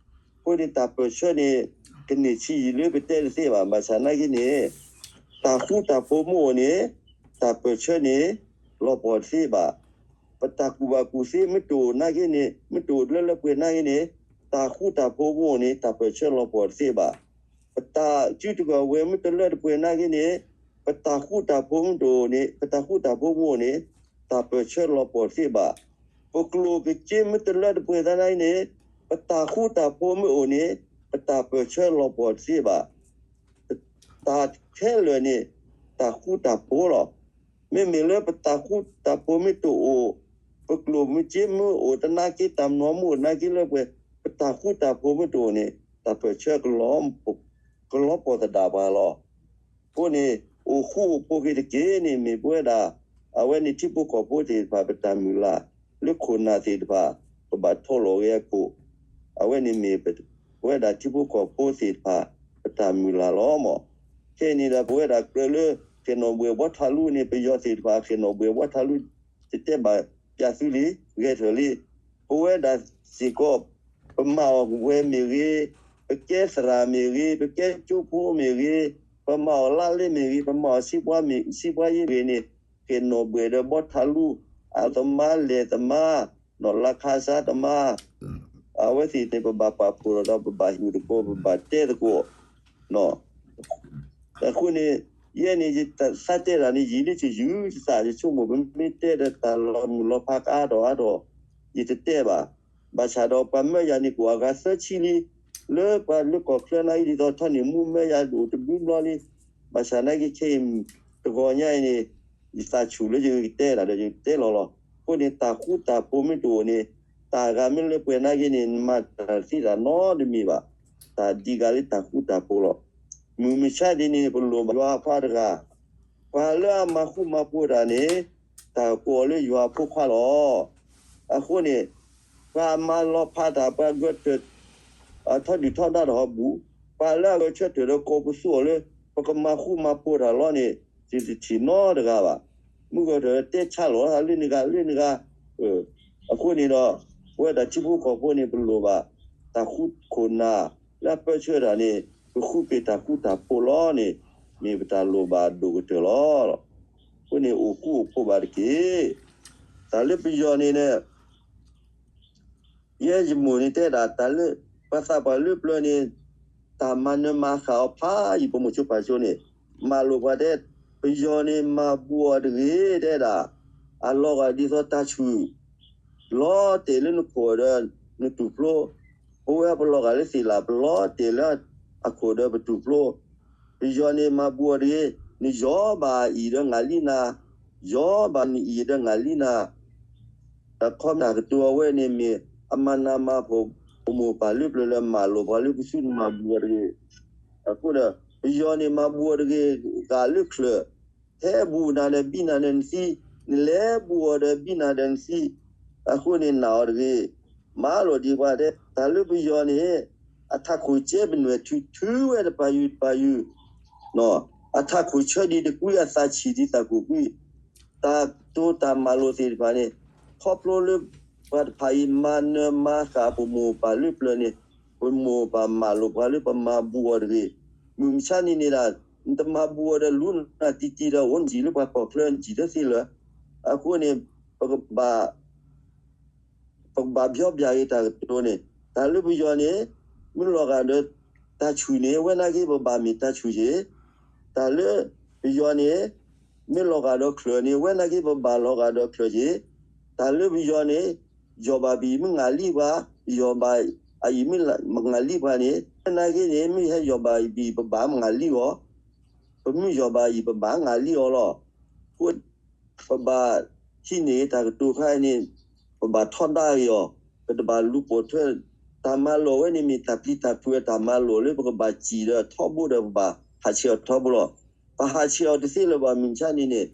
အဃိန့ၣ်တၢ်ပၢၢ်ဆၢန့ၣ် ကန့ၢ်ဆံးယံာ်လၢပတဲတသ့ဘၣ်. ဘၣ်ဆၣ်နာ်က့န့ၣ် တၢ်ဃူတၢ်ဖိးမ့ၢ်အိၣ်န့ၣ် တၢ်ပၢၢ်ဆၢန့ၣ် လီၤပှီၢ်တသ့ဘၣ်. ပတၢ်ကူၣ်ဘၣ်ကူၣ်သ့မ့ၢ်တအိၣ်နာ်က့န့ၣ် မ့ၢ်တအိၣ်လၢလၢပှဲၤနာ်က့န့ၣ် တၢ်ဃူတၢ်ဖိးမ့ၢ်အိၣ်န့ၣ် တၢ်ပၢၢ်ဆၢလီၤပှီၢ်တသ့ဘၣ်. ပတၢ်စုတဂၤဝဲမ့ၢ်တလၢတပှဲၤနာ်က့န့ၣ် ပတၢ်ဃူတၢ်ဖိးမ့ၢ်တအိၣ်န့ၣ် ပတၢ်ဃူတၢ်ဖိးမ့ၢ်အိၣ်န့ၣ် တၢ်ပၢၢ်ဆၢလီၤပှီၢ်တသ့ဘၣ်. ပကျိၣ်ပစ့မ့ၢ်တလၢတပှဲၤသနာ်က့န့ၣ် ပတၢ်ဃူတၢ်ဖိးမ့ၢ်အိၣ်န့ၣ် ပတၢ်ပၢၢ်ဆၢလီၤပှီၢ်တသ့ဘၣ်. တၢ်ခဲလၢာ်န့ၣ် တၢ်ဃူတၢ်ဖိးလီၤ. မ့မ့ၢ်လၢပတၢ်ဃူတၢ်ဖိးမ့ၢ်တအိၣ်, ပကျိၣ်ပစ့မ့ၢ်အိၣ်တနာ်က့ တၢ်မနီၤမ့ၢ်အိၣ်နာ်က့လၢပှဲၤ ပတၢ်ဃူတၢ်ဖိးမ့ၢ်တအိၣ်န့ၣ် တၢ်ပၢၢ်ဆၢ ကလီၤပှီၢ်သဒၣ်ပှၤလီၤ. အဃိန့ၣ် အိၣ်ဃူအိၣ်ဖိးက့ၤတက့ၢ်န့ၣ် မ့ၢ်ပဝဲဒၣ် အဝဲန့ၣ်ထံဖိကီၢ်ဖိသ့ၣ်တဖၣ် ပတၢ်မုၢ်လၢ် လၢခိၣ်နၢ်သ့ၣ်တဖၣ် ကဘၣ်ထိၣ်လီၤဂ့ၤအခိၣ်, အဝဲန့ၣ်မ့ၢ် ပဝဲဒၣ်ထံဖိကီၢ်ဖိသ့ၣ်တဖၣ် ပတၢ်မုၢ်လၢ်လီၤမး. ခဲအံၤန့ၣ်ဒီး ပဝဲဒၣ်ကြၢးလၢ ဃဲၣ်နီၣ်ဘှဲၣ်ဘီထးလူန့ၣ် ပယီၤသ့ၣ်တဖၣ် ဃဲၣ်နီၣ်ဘှဲၣ်ဘီထးလူ တတဲဘၣ်ပျးသုလံ, ဂဲၤထၢၣ်လံ. ပဝဲဒၣ်စ့ၢ်ကီး ပမၤအီၣ်ဝဲမ့ၢ်ဂ့ၤ, ပကဲသရၣ်မ့ၢ်ဂ့ၤ, ပကဲကၠိဖိမ့ၢ်ဂ့ၤ, ပမၤအီၣ်လါလဲမ့ၢ်ဂ့ၤ, ပမၤအီၣ်စံးပှၤမ့ၢ် စံးပှၤယ့ၢ်ဂ့ၤန့ၣ် ဃဲၣ်နီၣ်ဘှဲၣ်ဒီးဘီထးလူ အသမါလဲၤသမါ, နီၢ်လါခါဆါသမါ, အဝဲသ့ၣ်န့ၣ် ပဘၣ်ပာ်ဖှိၣ်ဒီး ပဘၣ်ဟံၣ်သကိး ပဘၣ်တဲသကိး အဃိန့ၣ် ယဲန့ၣ် ယသးတဲတၢ်န့ၣ် ယံာ်လၢယယုၢ်ယသး ယဆိကမိၣ် ပမ့ၢ်တဲဒီးတၢ်လီၤမုၢ်လီၤဖးကအါထီၣ်အါထီၣ် ယတတဲဘၣ်. ဘၣ်ဆၣ်ဒီးပှၤမၢယၤန့ၣ် ကအိၣ်အဂၤသၢဆံလံ, လၢပှၤလၢကီၢ်ချၢနာ်က့ ဒ်သိးထီၣ်န့ၣ် မူမၢယၤဒိၣ်တဘျုးဘျီလံ. ဘၣ်ဆၣ်နာ်က့ခဲအံၤ တဂီၤညါအံၤန့ၣ် ယသးဆူၣ်လၢယကတဲဒၣ်ဒီး ယကတဲလီၤလီၤ. အဃိန့ၣ် တၢ်ဃူတၢ်ဖိးမ့ၢ်တအိၣ်န့ၣ် တၢ်ဂၤမ့ၢ်လၢပှဲၤနာ်က့န့ၣ် နမၤတၢ်သ့တၢ်နီတမံၤဘၣ်. တၢ်ဒံးဂၤလၢတၢ်ဃူတၢ်ဖိးလီၤ. မုၢ်မဆါဒ်န့ၣ် ပလိၣ်ဘၣ်ယွၤအဖိခွါတဂၤ, ပှၤလၢအမၤဃူမၤဖိးတၢ်န့ၣ် တၢ်ကိးအီၤလၢယွၤအဖိခွါလီၤ. အဃိန့ၣ် ပှၤမၤလီၤဖးတၢ် ပှၤဂဲၤထၢၣ် ထီဒုၣ်ထီဒါတၢ်ဟီၣ်ဘူး, ပှၤလၢအဂဲၤဆၢထၢၣ်ဒီးကိးပသူအီၤလၢ ပကမၤဃူမၤဖိးတၢ်လီၤန့ၣ် ယတထံၣ်နီတဂၤဘၣ်. မုၢ်ဂီၢ်ထၢၣ်တဲဆါလီၤလၢနဂၤလၢနဂၤ. အဃိန့ၣ်ဒီး ပဝဲဒၣ်ထံဖိကီၢ်ဖိန့ၣ် ပလိၣ်ဘၣ် တၢ်ဃူခိၣ်နၢ် လၢအပၢဆှၢတၢ်န့ၣ် ပဃုက့ၤတၢ်ဃူတၢ်ဖိးလီၤန့ၣ် မ့ၢ်ပတၢ်လိၣ်ဘၣ်ဒိၣ်ကတၢၢ်လီၤ. အဃိန့ၣ်အိၣ်ဃူအိၣ်ဖိးဘၣ်တက့ၢ်. တၢ်လၢပယီၤန့ၣ် ယဲယမိၢ်န့ၣ်တဲဒၣ် တၢ်လၢပှၤသးပှၢ်လၢပျၢၤန့ၣ် တၢ်မၤနၢၤမၤဃၣ်အီၤဖးယံၤ ပမိၢ်ဆိပၢ်ဆိန့ၣ် မၤလိာ်ပှၤတဲ ပယီၤန့ၣ်မၤဘူးအီၤတဂ့ၤတဲဒၣ်, အလီၤဂာ်ဒ်သိးတၢ်ဆူၣ် လီၤတဲာ်လၢနခိၣ်ဒီးနတူၢ်ဖျိ, ပဝဲပလီၤဂာ်လၢသ့ၣ်လၣ် ပလီၤတဲာ်လၢအခိၣ်ဒီးပတူၢ်ဖျိ, ပယီၤန့ၣ်မၤဘူးအီၤတဂ့ၤ, နယီၤဘၣ်အံၤဒီးငၢ်လံနၤ, ယီၤဘၣ်နအံၤဒီးငၢ်လံနၤ တၢ်ခီမ့ၢ်တၢ်ကတိၤအဝဲန့ၣ်မ့ၢ် အမၤနးမၤဖှီၣ် ပမိၢ်ပၢ်လၢပျၢၤလၢမၤလိာ်ပှၤလၢပစုန့ၣ်မၤဘူးအီၤတဂ့ၤ. အဃိဒီး ပယီၤန့ၣ်မၤဘူးအီၤတဂ့ၤ ဂာ်လၢချၢၣ်, ဟဲဘူးနၤဒီးဘံနၤဒီးနသံ, နလဲၤဘူးအီၤဒီးဘံနၤဒီးနသံ, အဃိန့ၣ်နာ်အီၤတဂ့ၤ. မၤလိာ်ဒံးပှၤတဲ တၢ်လၢပယီၤန့ၣ် အထးခိၣ်ကဲပနွဲၣ်ထုထုဝဲတပာ်ယုာ်တပာ်ယုာ် အထးခိၣ်ဆၢဒ်တကွံ အသးဆံၣ်ဒ်သးကိၢ်ကွံ, တၢ်တိာ်တၢ်မၤလိာ်သ့ၣ်တဖၣ်န့ၣ် ခီဖျိလၢ ပှၤတဖၣ်အံၤမၤနၢၤမၤဃၣ်ပမိၢ်ပၢ်လၢပျၢၤန့ၣ် ပမိၢ်ပၢ်မၤလိာ်ပှၤလၢပမၤဘူးအီၤတဂ့ၤ. မုၢ်မဆါန့ၣ်န့ၣ်ဒၣ် နတမၤဘူးအီၤဒီးလူနၤတံၢ်တံၢ်ဒီးအိၣ်နစံၣ်လၢပှၤကီၢ်ချၢနစံၣ်တသ့လၢၤ. အဃိန့ၣ် ပကဘၣ် ပကဘၣ်ပျီပျၢ်က့ၤတၢ်ကတိၤန့ၣ် တၢ်လၢပယီၤန့ၣ် မ့ၢ်လီၤဂာ်ဒီးတၢ်ဆူၣ်န့ၣ် ဝဲနာ်က့ပဘၣ်မ့ၢ်တၢ်ဆူၣ်က့ၤ, တၢ်လၢပယီၤန့ၣ် မ့ၢ်လီၤဂာ်ဒီးချၢၣ်န့ၣ် ဝဲနာ်က့ပဘၣ်လီၤဂာ်ဒီးချၢၣ်က့ၤ, တၢ်လၢပယီၤန့ၣ် ယီၢ်ဘၣ်ပအံၤမ့ၢ်ငၢ်လံပှၤ, ယီၢ်ဘၣ်အအံၤမ့ၢ်ငၢ်လံပှၤန့ၣ် ဝဲနာ်က့န့ၣ် မ့ၢ်ဟဲယီၢ်ဘၣ်အံၤပဘၣ်မ့ၢ်ငၢ်လံအီၤ, ပမ့ၢ်ယီၢ်ဘၣ်အံၤပဘၣ်ငၢ်လံအီၤလီၤ. အဃိ ပဘၣ်ဟံးန့ၢ်တၢ်ကတိၤခါအံၤန့ၣ် ပဘၣ်ထီဒါက့ၤအီၤ, ပတဘၣ်လူၤပိာ်ထွဲ တၢ်မၤလိာ်ဝဲန့ၣ်မ့ၢ်တၢ်ပျံၤတၢ်ဖုးအတၢ်မၤလိာ်လၢပကဘၣ်စံၣ်ဒီးထီဘိဒီး ပဘၣ်ဟးဆှဲးအီၤထီဘိလီၤ. ပဟးဆှဲးအီၤတသ့လၢၤဘၣ် မုၢ်မဆါန့ၣ်န့ၣ်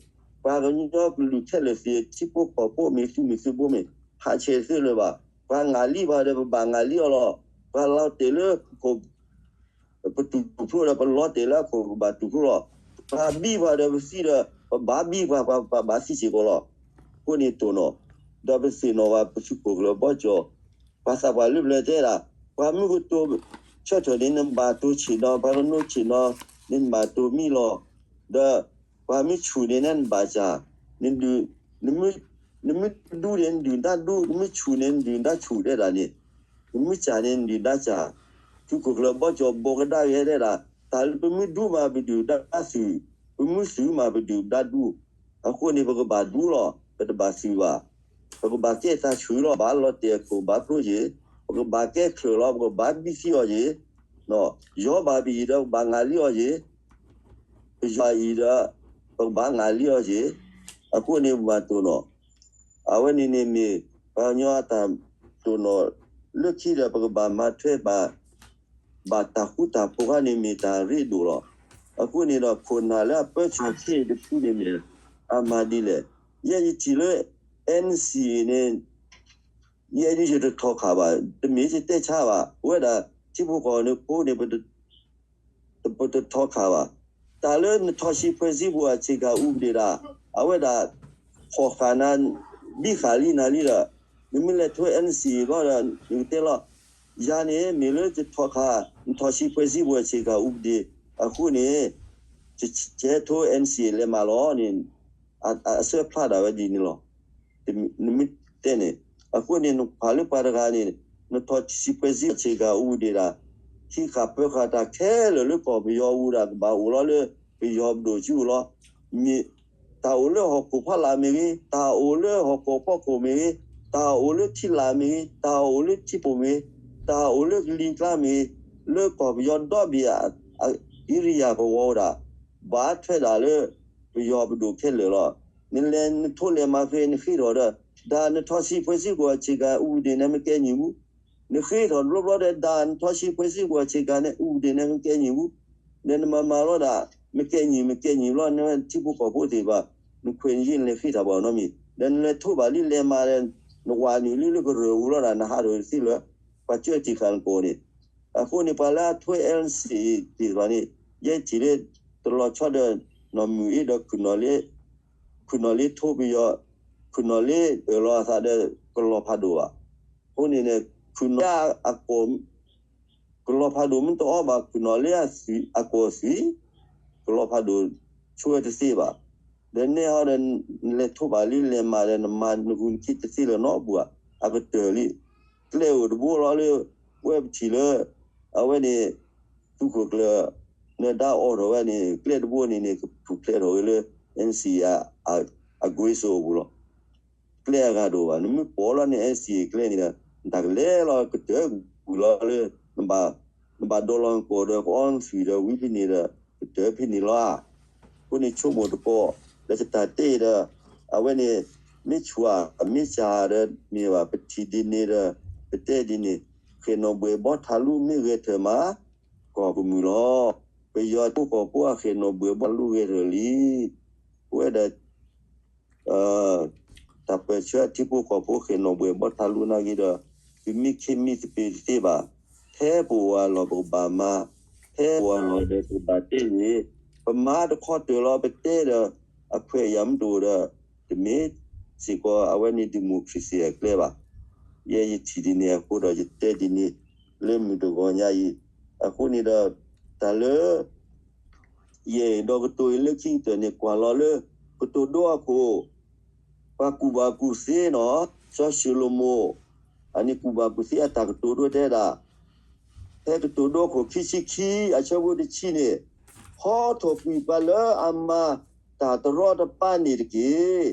ပှၤကညီကလုာ်ခဲလၢာ်သ့ၣ် ထံဖိကီၢ်ဖိမ့ၢ်သုးမုၢ်သုးဘိမ့ၢ် ဟးဆှဲးတသ့လၢၤဘၣ်. ပှၤငၢ်လံပှၤဒီးပဘၣ်ငၢ်လံအီၤလီၤ. ပှၤလီၤတဲာ်လၢခိၣ် ပတူၢ်ဖျိဒီးပလီၤတဲာ်လၢအခိၣ်ပဘၣ်တူၢ်ဖျိလီၤ. ပှၤဘံပှၤဒီးပသံဒီး ပဘၣ်ဘံပှၤ ပှၤဘၣ်သံစ့ၢ်ကီးလီၤ. အဃိန့ၣ်တိၢ်နီၣ်, ဒီးပသ့ၣ်နီၣ်ဘၣ်ပသုးခိၣ်ကျၢၢ်ဘီကၠီၣ်, ပှၤသးပှၢ်လၢပျၢၤတဲဒၣ်, ပှၤမုၢ်ကတိၤဆၢထၢၣ်န့ၣ် နဘၣ်တိၤဆ့ၣ်နီၤ, ပှၤကနိဆ့ၣ်နီၤ န့ၣ်နဘၣ်တိၤမံလီၤ. ဒီးပှၤမုၢ်ဆူၣ်န့ၣ် နဘၣ်စၢ်, နဒုး, နမုၢ်ဒူန့ၣ် နဒုၣ်ဒါဒူ, နမုၢ်ဆူၣ်န့ၣ် နဒုၣ်ဒါဆူၣ်တဲဒၣ်န့ၣ်, နမုၢ်စၢ်န့ၣ် နဒုၣ်ဒါစၢ်. သုးခိၣ်ကျၢၢ်ဘီကၠီၣ်ဘိးကဒါက့ၤတဲဒၣ်, တၢ်လၢပမုၢ်ဒူမးပဒုၣ်ဒါသုၣ်, ပမုၢ်သုၣ်မးပဒုၣ်ဒါဒူ, အဃိန့ၣ် ပကဘၣ်ဒူလီၤ, ပတဘၣ်သုၣ်ဘၣ်. ပကဘၣ်ကဲတၢ်ဆူၣ်လီၤ, ဘၣ်လီၤတဲာ်အခိၣ်ဘၣ်ဖျိက့ၤ, ပကဘၣ်ကဲချၢၣ်လီၤ, ပကဘၣ်ဘံသံအီၤက့ၤ, ယီၤဘၣ်ပအံၤဒီးပဘၣ်ငၢ်လံအီၤက့ၤ, ပယီၤအံၤဒီး ပကဘၣ်ငၢ်လံအီၤက့ၤ, အဃိန့ၣ်ပဘၣ်တိၢ်နီၣ်, အဝဲန့ၣ်န့ၣ်မ့ၢ် ပှၤကညီအတၢ်တိၢ်နီၣ်, လၢခံဒီး ပကဘၣ်မၤထွဲဘၣ် ဘၣ်တၢ်ဃူတၢ်ဖိးခါန့ၣ်မ့ၢ်တၢ်ရ့ဒိၣ်လီၤ. အဃိန့ၣ်ဒီး ခိၣ်နၢ်လၢအပၢဆူၣ်ဆ့ၣ်တဖုန့ၣ်မ့ၢ် အမၤဒ်လဲၣ်. ယဲယထံၣ်လၢ NCA န့ၣ် ယဲဒ်ယတထီခါဘၣ်, တမ့ၢ်ယတဲဆါဘၣ်, အဝဲဒၣ်ထံဖိကီၢ်ဖိန့ၣ် ပတထီခါဘၣ်. တၢ်လၢနထီၣ်ဆံး ဖွဲ့စည်းပုံ အခြေခံဥပဒေ ဒၣ် အဝဲဒၣ် ဖီၣ်ဃာ်နၤ ဘံဃာ်လံနၤလံဒီး နမ့ၢ်လဲၤထိ NCA ဘျီဒီး နကတဲလီၤ ယၤန့ၣ် မ့ၢ်လၢယထီၣ်ခါ နထီၣ်ဆံး ဖွဲ့စည်းပုံ အခြေခံဥပဒေ အဃိန့ၣ် ယဟဲထိ NCA လဲၤမးလီၤန့ၣ် အဆၢဖျါဒၣ်ဝဲဒ်န့ၣ်လီၤ. နမ့ၢ်တဲန့ၣ် အဃိန့ၣ် နကွၢ်လၢပှၤတဂၤန့ၣ် နထီၣ်ဆံး ဖွဲ့စည်းပုံ အခြေခံဥပဒေ ဒၣ် ဟံးဃာ်ပၢဃာ်တၢ်ခဲလၢာ်လၢကီၢ်ပယီၤအပူၤဒၣ် ကဘၣ်အိၣ်လီၤလၢပယီၤပဒိၣ်စုပူၤလီၤ. မ့ၢ်တၢ်အိၣ်လၢဟီၣ်ခိၣ်ဖီလာ်မ့ၢ်ဂ့ၤ, တၢ်အိၣ်လၢဟီၣ်ခိၣ်ဖီခိၣ်မ့ၢ်ဂ့ၤ, တၢ်အိၣ်လၢထံလာ်မ့ၢ်ဂ့ၤ, တၢ်အိၣ်လၢထံပိာ်မ့ၢ်ဂ့ၤ, တၢ်အိၣ်လၢကလံၤကျါမ့ၢ်ဂ့ၤ, လၢကီၢ်ပယီၤဒီဘ့ၣ်အ အ area ကဝီၤဒၣ် ဘၣ်ထွဲဒၣ်လၢပယီၤပဒိၣ်ခဲလၢာ်လီၤ. နလဲၤနထိလဲၤမၤဃ့ နဃ့ထီၣ်ဒီး ဒၣ်နထီၣ်ဆံး ဖွဲ့စည်းပုံ အခြေခံဥပဒေ န့ၣ် မကဲညီဘူး. နဃ့ထီၣ်တဘျီဘျီဒီး ဒၣ်နထီၣ်ဆံး ဖွဲ့စည်းပုံ အခြေခံဥပဒေ န့ၣ် မကဲညီဘူး. ဒီးနမၤမၤလီၤဒၣ် မကဲညီ မကဲညီဘျီ နဝဲထံဖိကီၢ်ဖိသ့ၣ်တဖၣ် နခွဲးနယာ်နလဲၤဃ့ထီၣ်ဘၣ်နီတမံၤ ဒီးနလဲၤထိဘၣ်လံလဲၤမၤဒီး နဝၤနုာ်လံလၢကရၢၢ်ပူၤလီၤဒၣ် နဟးထီၣ်တသ့လၢၤ ပှၤကၢတံၢ်ဃာ်နကိာ်န့ၣ်. အဃိန့ၣ် ပှၤလၢအထွဲ NCA သ့ၣ်တဖၣ်န့ၣ် ယဲထံၣ်လၢ တလီၤဆီဒီး နီၢ်မုၢ်အ့ဒီး ခုၣ်နီၣ်လ့ ထိပယီၤ ခုၣ်နီၣ်လ့အၢၣ်လီၤအသးဒီး ကလီၤဖးဒိၣ်ဘၣ်. အဃိန့ၣ်န့ၣ် ခုၣ်နီၣ်လ့အကီၢ် ကလီၤဖးဒိၣ်မ့ၢ်တအိၣ်ဘၣ် ခုၣ်နီၣ်လ့အကီၢ်သွံၣ် ကလီဖးဒိၣ်ဆိဝဲတသ့ဘၣ်. ဒီးနဲဟီဒီး နလဲၤထိးဘၣ်လံ နလဲၤမၤဒီး နမၤနဂုာ်နခံတသ့လၢၤနီတပူၤဘၣ်, အကတၢၢ်လံ. ကျဲအိၣ်တဘိလီၤလၢ ဝဲပထံၣ်လၢ အဝဲန့ၣ် သုးခိၣ်ကျၢၢ် နဒါအိးထီၣ်ဝဲန့ၣ် ကျဲတဘိန့ၣ်န့ၣ် ကထူၣ်ဖျဲးထီၣ်က့ၤလၢ NCA အကွ့စိအပူၤလီၤ. ကျဲအဂၤတအိၣ်ဘၣ်. နမ့ၢ်ပိာ်လီၤန့ၣ် NCA ကျဲန့ၣ်ဒီး နတၢ်ကလဲၤလီၤ ကတၢၢ်ကွံာ်လီၤလၢ နဘၣ်ဒိးလီၤနကိာ်ဒီး ကအိးနသွံၣ်ဒီး ဝံဖဲန့ၣ်ဒီး ကတၢၢ်ဖဲန့ၣ်လီၤဧါ. အဃိန့ၣ် ဆိကမိၣ်တကိး ဒီးကတၢၢ်တဲဒီး အဝဲန့ၣ် မ့ၢ်ဆူၣ်ဧါ မ့ၢ်စှၤဧါဒီး မ့ၢ်ဘၣ် ပထံၣ်ဒ်န့ၣ်ဒီး ပတဲဒ်န့ၣ် ဃဲၣ်နီၣ်ဘှဲၣ်ဘီထးလူမ့ၢ်ဂဲၤထၢၣ်မး ကီၢ်ကမုာ်လီၤ. ပယီၤထံဖိကီၢ်ဖိအဃဲၣ်နီၣ်ဘှဲၣ်ဘီထးလူဂဲၤထၢၣ်လံ. ပဝဲဒၣ် တၢ်ပၢၢ်ဆၢထံဖိကီၢ်ဖိဃဲၣ်နီၣ်ဘှဲၣ်ဘီထးလူနာ်က့ဒီး ပမ့ၢ်ခ့မံသပ့ၤတသ့ဘၣ်. ဖဲပအိၣ်အလီၢ်ပကဘၣ်မၤ, ဖဲပအိၣ်အလီၢ်ဒီးပကဘၣ်တဲန့ၣ် ပမၤတခီတၢၢ်လီၤ ပတဲဒီး အခွဲးအယာ်မ့ၢ်တအိၣ်ဒီး တမ့ၢ်စ့ၢ်ကီးအဝဲန့ၣ် democracy အကျဲဘၣ်. ယဲယထံၣ်ဒ်န့ၣ်အဃိဒီး ယတဲဒ်န့ၣ် လၢမုၢ်တဂီၤညါအံၤ. အဃိန့ၣ်ဒီး တၢ်လၢ ယအဲၣ်ဒိးကတိၤအံၤလၢခံကတၢၢ်န့ၣ် ကွၢ်လီၤလၢ ကတိၤဒိအခိၣ် ပှၤကူၣ်ဘၣ်ကူၣ်သ့နီၤ စီၤၡလိၤမိၣ် အန့ၣ်ကူၣ်ဘၣ်ကူၣ်သ့အတၢ်ကတိၤဒိတဲဒၣ် ဖဲကတိၤဒိအခိၣ်ခံဆံခံ အဆၢဖိတဆံန့ၣ် ဟီထီၣ်ကွံာ်ပှၤလၢအမၤတၢ်တရီတပါန့ၣ်တက့ၢ်.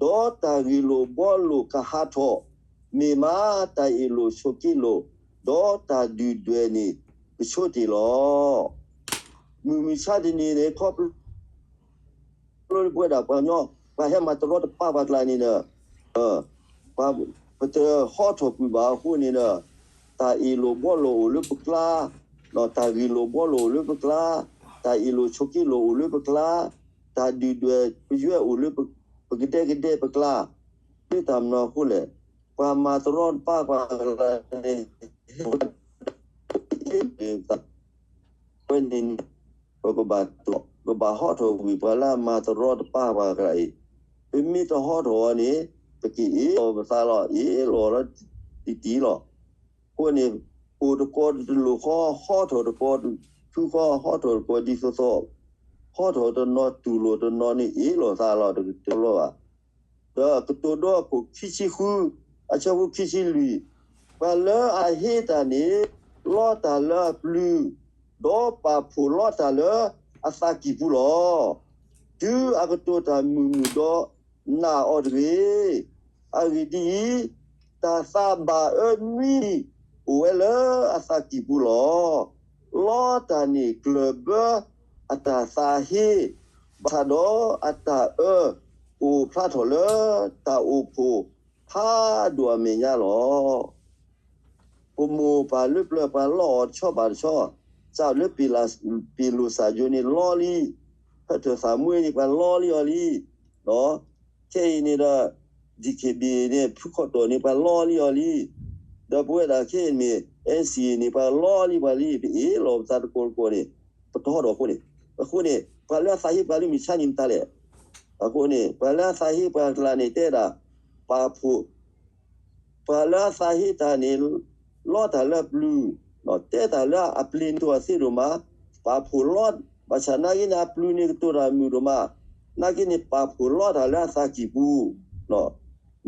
ဒီးတၢ်ဂ့ၢ်လိာ်ဘှီလိာ်ကဟးထီၣ်, မ့ၢ်မးတၢ်အ့ၣ်လိာ်ဆိးက့လိာ်, ဒီးတၢ်ဒုၣ်ဒွဲၣ်န့ၣ် ကဆိတ့ၢ်လီၤ. မုၢ်မဆါတနံၤန့ၣ် ခီဖျိ ပဝဲဒၣ်ပှၤကညီ ပှၤဟဲမၤတရီတပါပှၤကျါန့ၣ်ဒီး ပတဟီထီၣ်ကွံာ်ဘၣ်အဃိန့ၣ်ဒီး တၢ်အ့ၣ်လိာ်ဘှီလိာ်အိၣ်လၢပကျါ, တၢ်ဂ့ၢ်လိာ်ဘှီလိာ်အိၣ်လၢပကျါ, တၢ်အ့ၣ်လိာ်ဆိးက့လိာ်အိၣ်လၢပကျါ, တၢ်ဒုၣ်ဒွဲၣ်ပယွဲအိၣ်လၢပကဒဲကဒဲပကျါ, လၢတၢ်မနုၤအဃိလဲၣ်, ပှၤမၤတရီတပါပှၤကျါန့ၣ် ဝဲန့ၣ် ပကဘၣ် ကဘၣ်ဟီထီၣ်ကွံာ်ပှၤလၢအမၤတရီတပါပှၤကျါအံၤ, ပမ့ၢ်တဟီထီၣ်အီၤန့ၣ် ပကအ့ၣ်လိာ်ပသးလီၤ, အ့ၣ်လိာ်လီၤတံၢ်တံၢ်လီၤ. အဃိန့ၣ် အိၣ်တကိးတလိၣ်ဃီ ဟီထီၣ်တကိးဖုဃီ ဟီထီၣ်တကိးဒ်သိးသိး, ဟီထီၣ်တနီၤတူၢ်လိာ်တနီၤန့ၣ် အ့ၣ်လိာ်သးလီၤ တကတၢၢ်လီၤဘၣ်. ဒီးကတိၤဒိအခိၣ်ခံဆံဃု အဆၢဖိခံဆံလွံၢ်, ပှၤလၢအဟ့တၢ်န့ၣ် လီတၢ်လၢအပျုၤ, ဒီးပာ်ဖှိၣ်လီတၢ်လၢအသးကံၢ်ပူၤလီၤ. တုၤအကတိၤတၢ်မုာ်မုာ်ဒီး နာ်အီၤတဂ့ၤ. အဂ့ၢ်ဒ်အံၤ, တၢ်သးဘၣ်အၢနွံနံၤ အိၣ်ဝဲလၢအသးကံၢ်ပူၤလီၤ. လီတၢ်န့ၣ်ကျၢၢ်ဘၢအတၢ်သးဟ့, ဘၣ်ဆၣ်ဒီးအတၢ်အၢ ကအိၣ်ဖျါထီၣ်လၢတၢ်အိၣ်ဖှိၣ်ဖးဒိၣ်အမဲာ်ညါလီၤ. ပမိၢ်ပၢ်လၢပျၢၤပှၤလီအီၤတဆီဘၣ်တဆီ, စးလၢ ပ့ၤလိာ်စၢ်ယိၤန့ၣ်လီလံ, ဖဲထၢၣ်သးမှဲန့ၣ်ပှၤလီလံအီၤလံ, ခဲအံၤန့ၣ်ဒီး DKBA န့ၣ် ဖုခီၣ်တီၢ်န့ၣ် ပှၤလီလံအီၤလံ, ဒီးပဝဲဒၣ်ခဲအံၤမ့ၢ် NCA န့ၣ် ပှၤလီလံပှၤလံ, ပအ့ၣ်လိာ်ပသးတကိးတကိးန့ၣ် ပတဟီထီၣ်အဃိန့ၣ်, အဃိန့ၣ် ပှၤလၢအသးဟ့ပှၤလၢမုၢ်ဆါန့ၣ်မတၤလဲၣ်. အဃိန့ၣ် ပှၤလၢအသးဟ့ပှၤကျါန့ၣ် တဲဒၣ် ပာ်ဖှိၣ် ပှၤလၢအသးဟ့တၢ်န့ၣ် လီတၢ်လၢအပျုၤ, တဲတၢ်လၢအပျ့ၤန့ၣ်ကတိၤတၢ်သ့ဒိၣ်မး, ပာ်ဖှိၣ်လီ, ဘၣ်ဆၣ်နာ်က့န့ၣ် အပျုၤန့ၣ်ကတိၤတၢ်မုာ်ဒိၣ်မး, နာ်က့န့ၣ် ပာ်ဖှိၣ်လီတၢ်လၢအသးကံၢ်ပူၤ,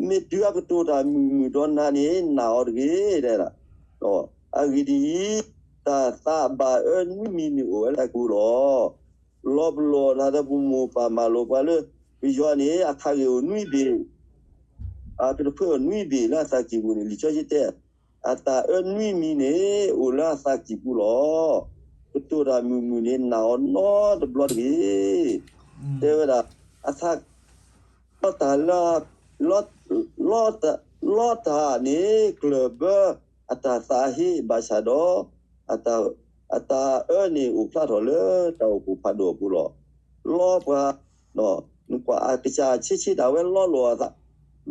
မ့ၢ်တုၤအကတိၤတၢ်မုာ်မုာ်ဒီးနၤန့ၣ် နာ်အီၤတဂ့ၤ, တဲဒၣ်, အဂ့ၢ်ဒ်အံၤ, တၢ်သးဘၣ်အၢနွံမံၤန့ၣ်အိၣ်ဝဲလၢအပူၤလီၤ. လီၤပလိာ်သးဒီးပမိၢ်ပၢ်မၤလိာ်ပှၤလၢ ပယီၤန့ၣ် အခးဂ့ၢ်အိၣ်နွံဘ့ၣ်, အကတဖှဲအိၣ်နွံဘ့ၣ်လၢအသးကံၢ်ပူၤန့ၣ် လံာ်စီဆှံတဲ, အတၢ်အၢနွံမံၤန့ၣ် အိၣ်လၢအသးကံၢ်ပူၤလီၤ. ကတိၤတၢ်မုာ်မုာ်န့ၣ် နာ်အီၤနီတဘျီတဂ့ၤ, တဲဝဲဒၣ်, အသး လီတၢ်လၢ လီ လီတၢ်န့ၣ် ကျၢၢ်ဘၢအတၢ်သးဟ့ ဘၣ်ဆၣ်ဒီး အတၢ်အၢန့ၣ် အိၣ်ဖျါထီၣ်လၢတၢ်အိၣ်ဖှိၣ်ဖးဒိၣ်အပူၤလီၤ. လီပှၤ နကွၢ်အကစၢ်ဆ့ဆ့ဒၣ်ဝဲလီလိာ်အသး,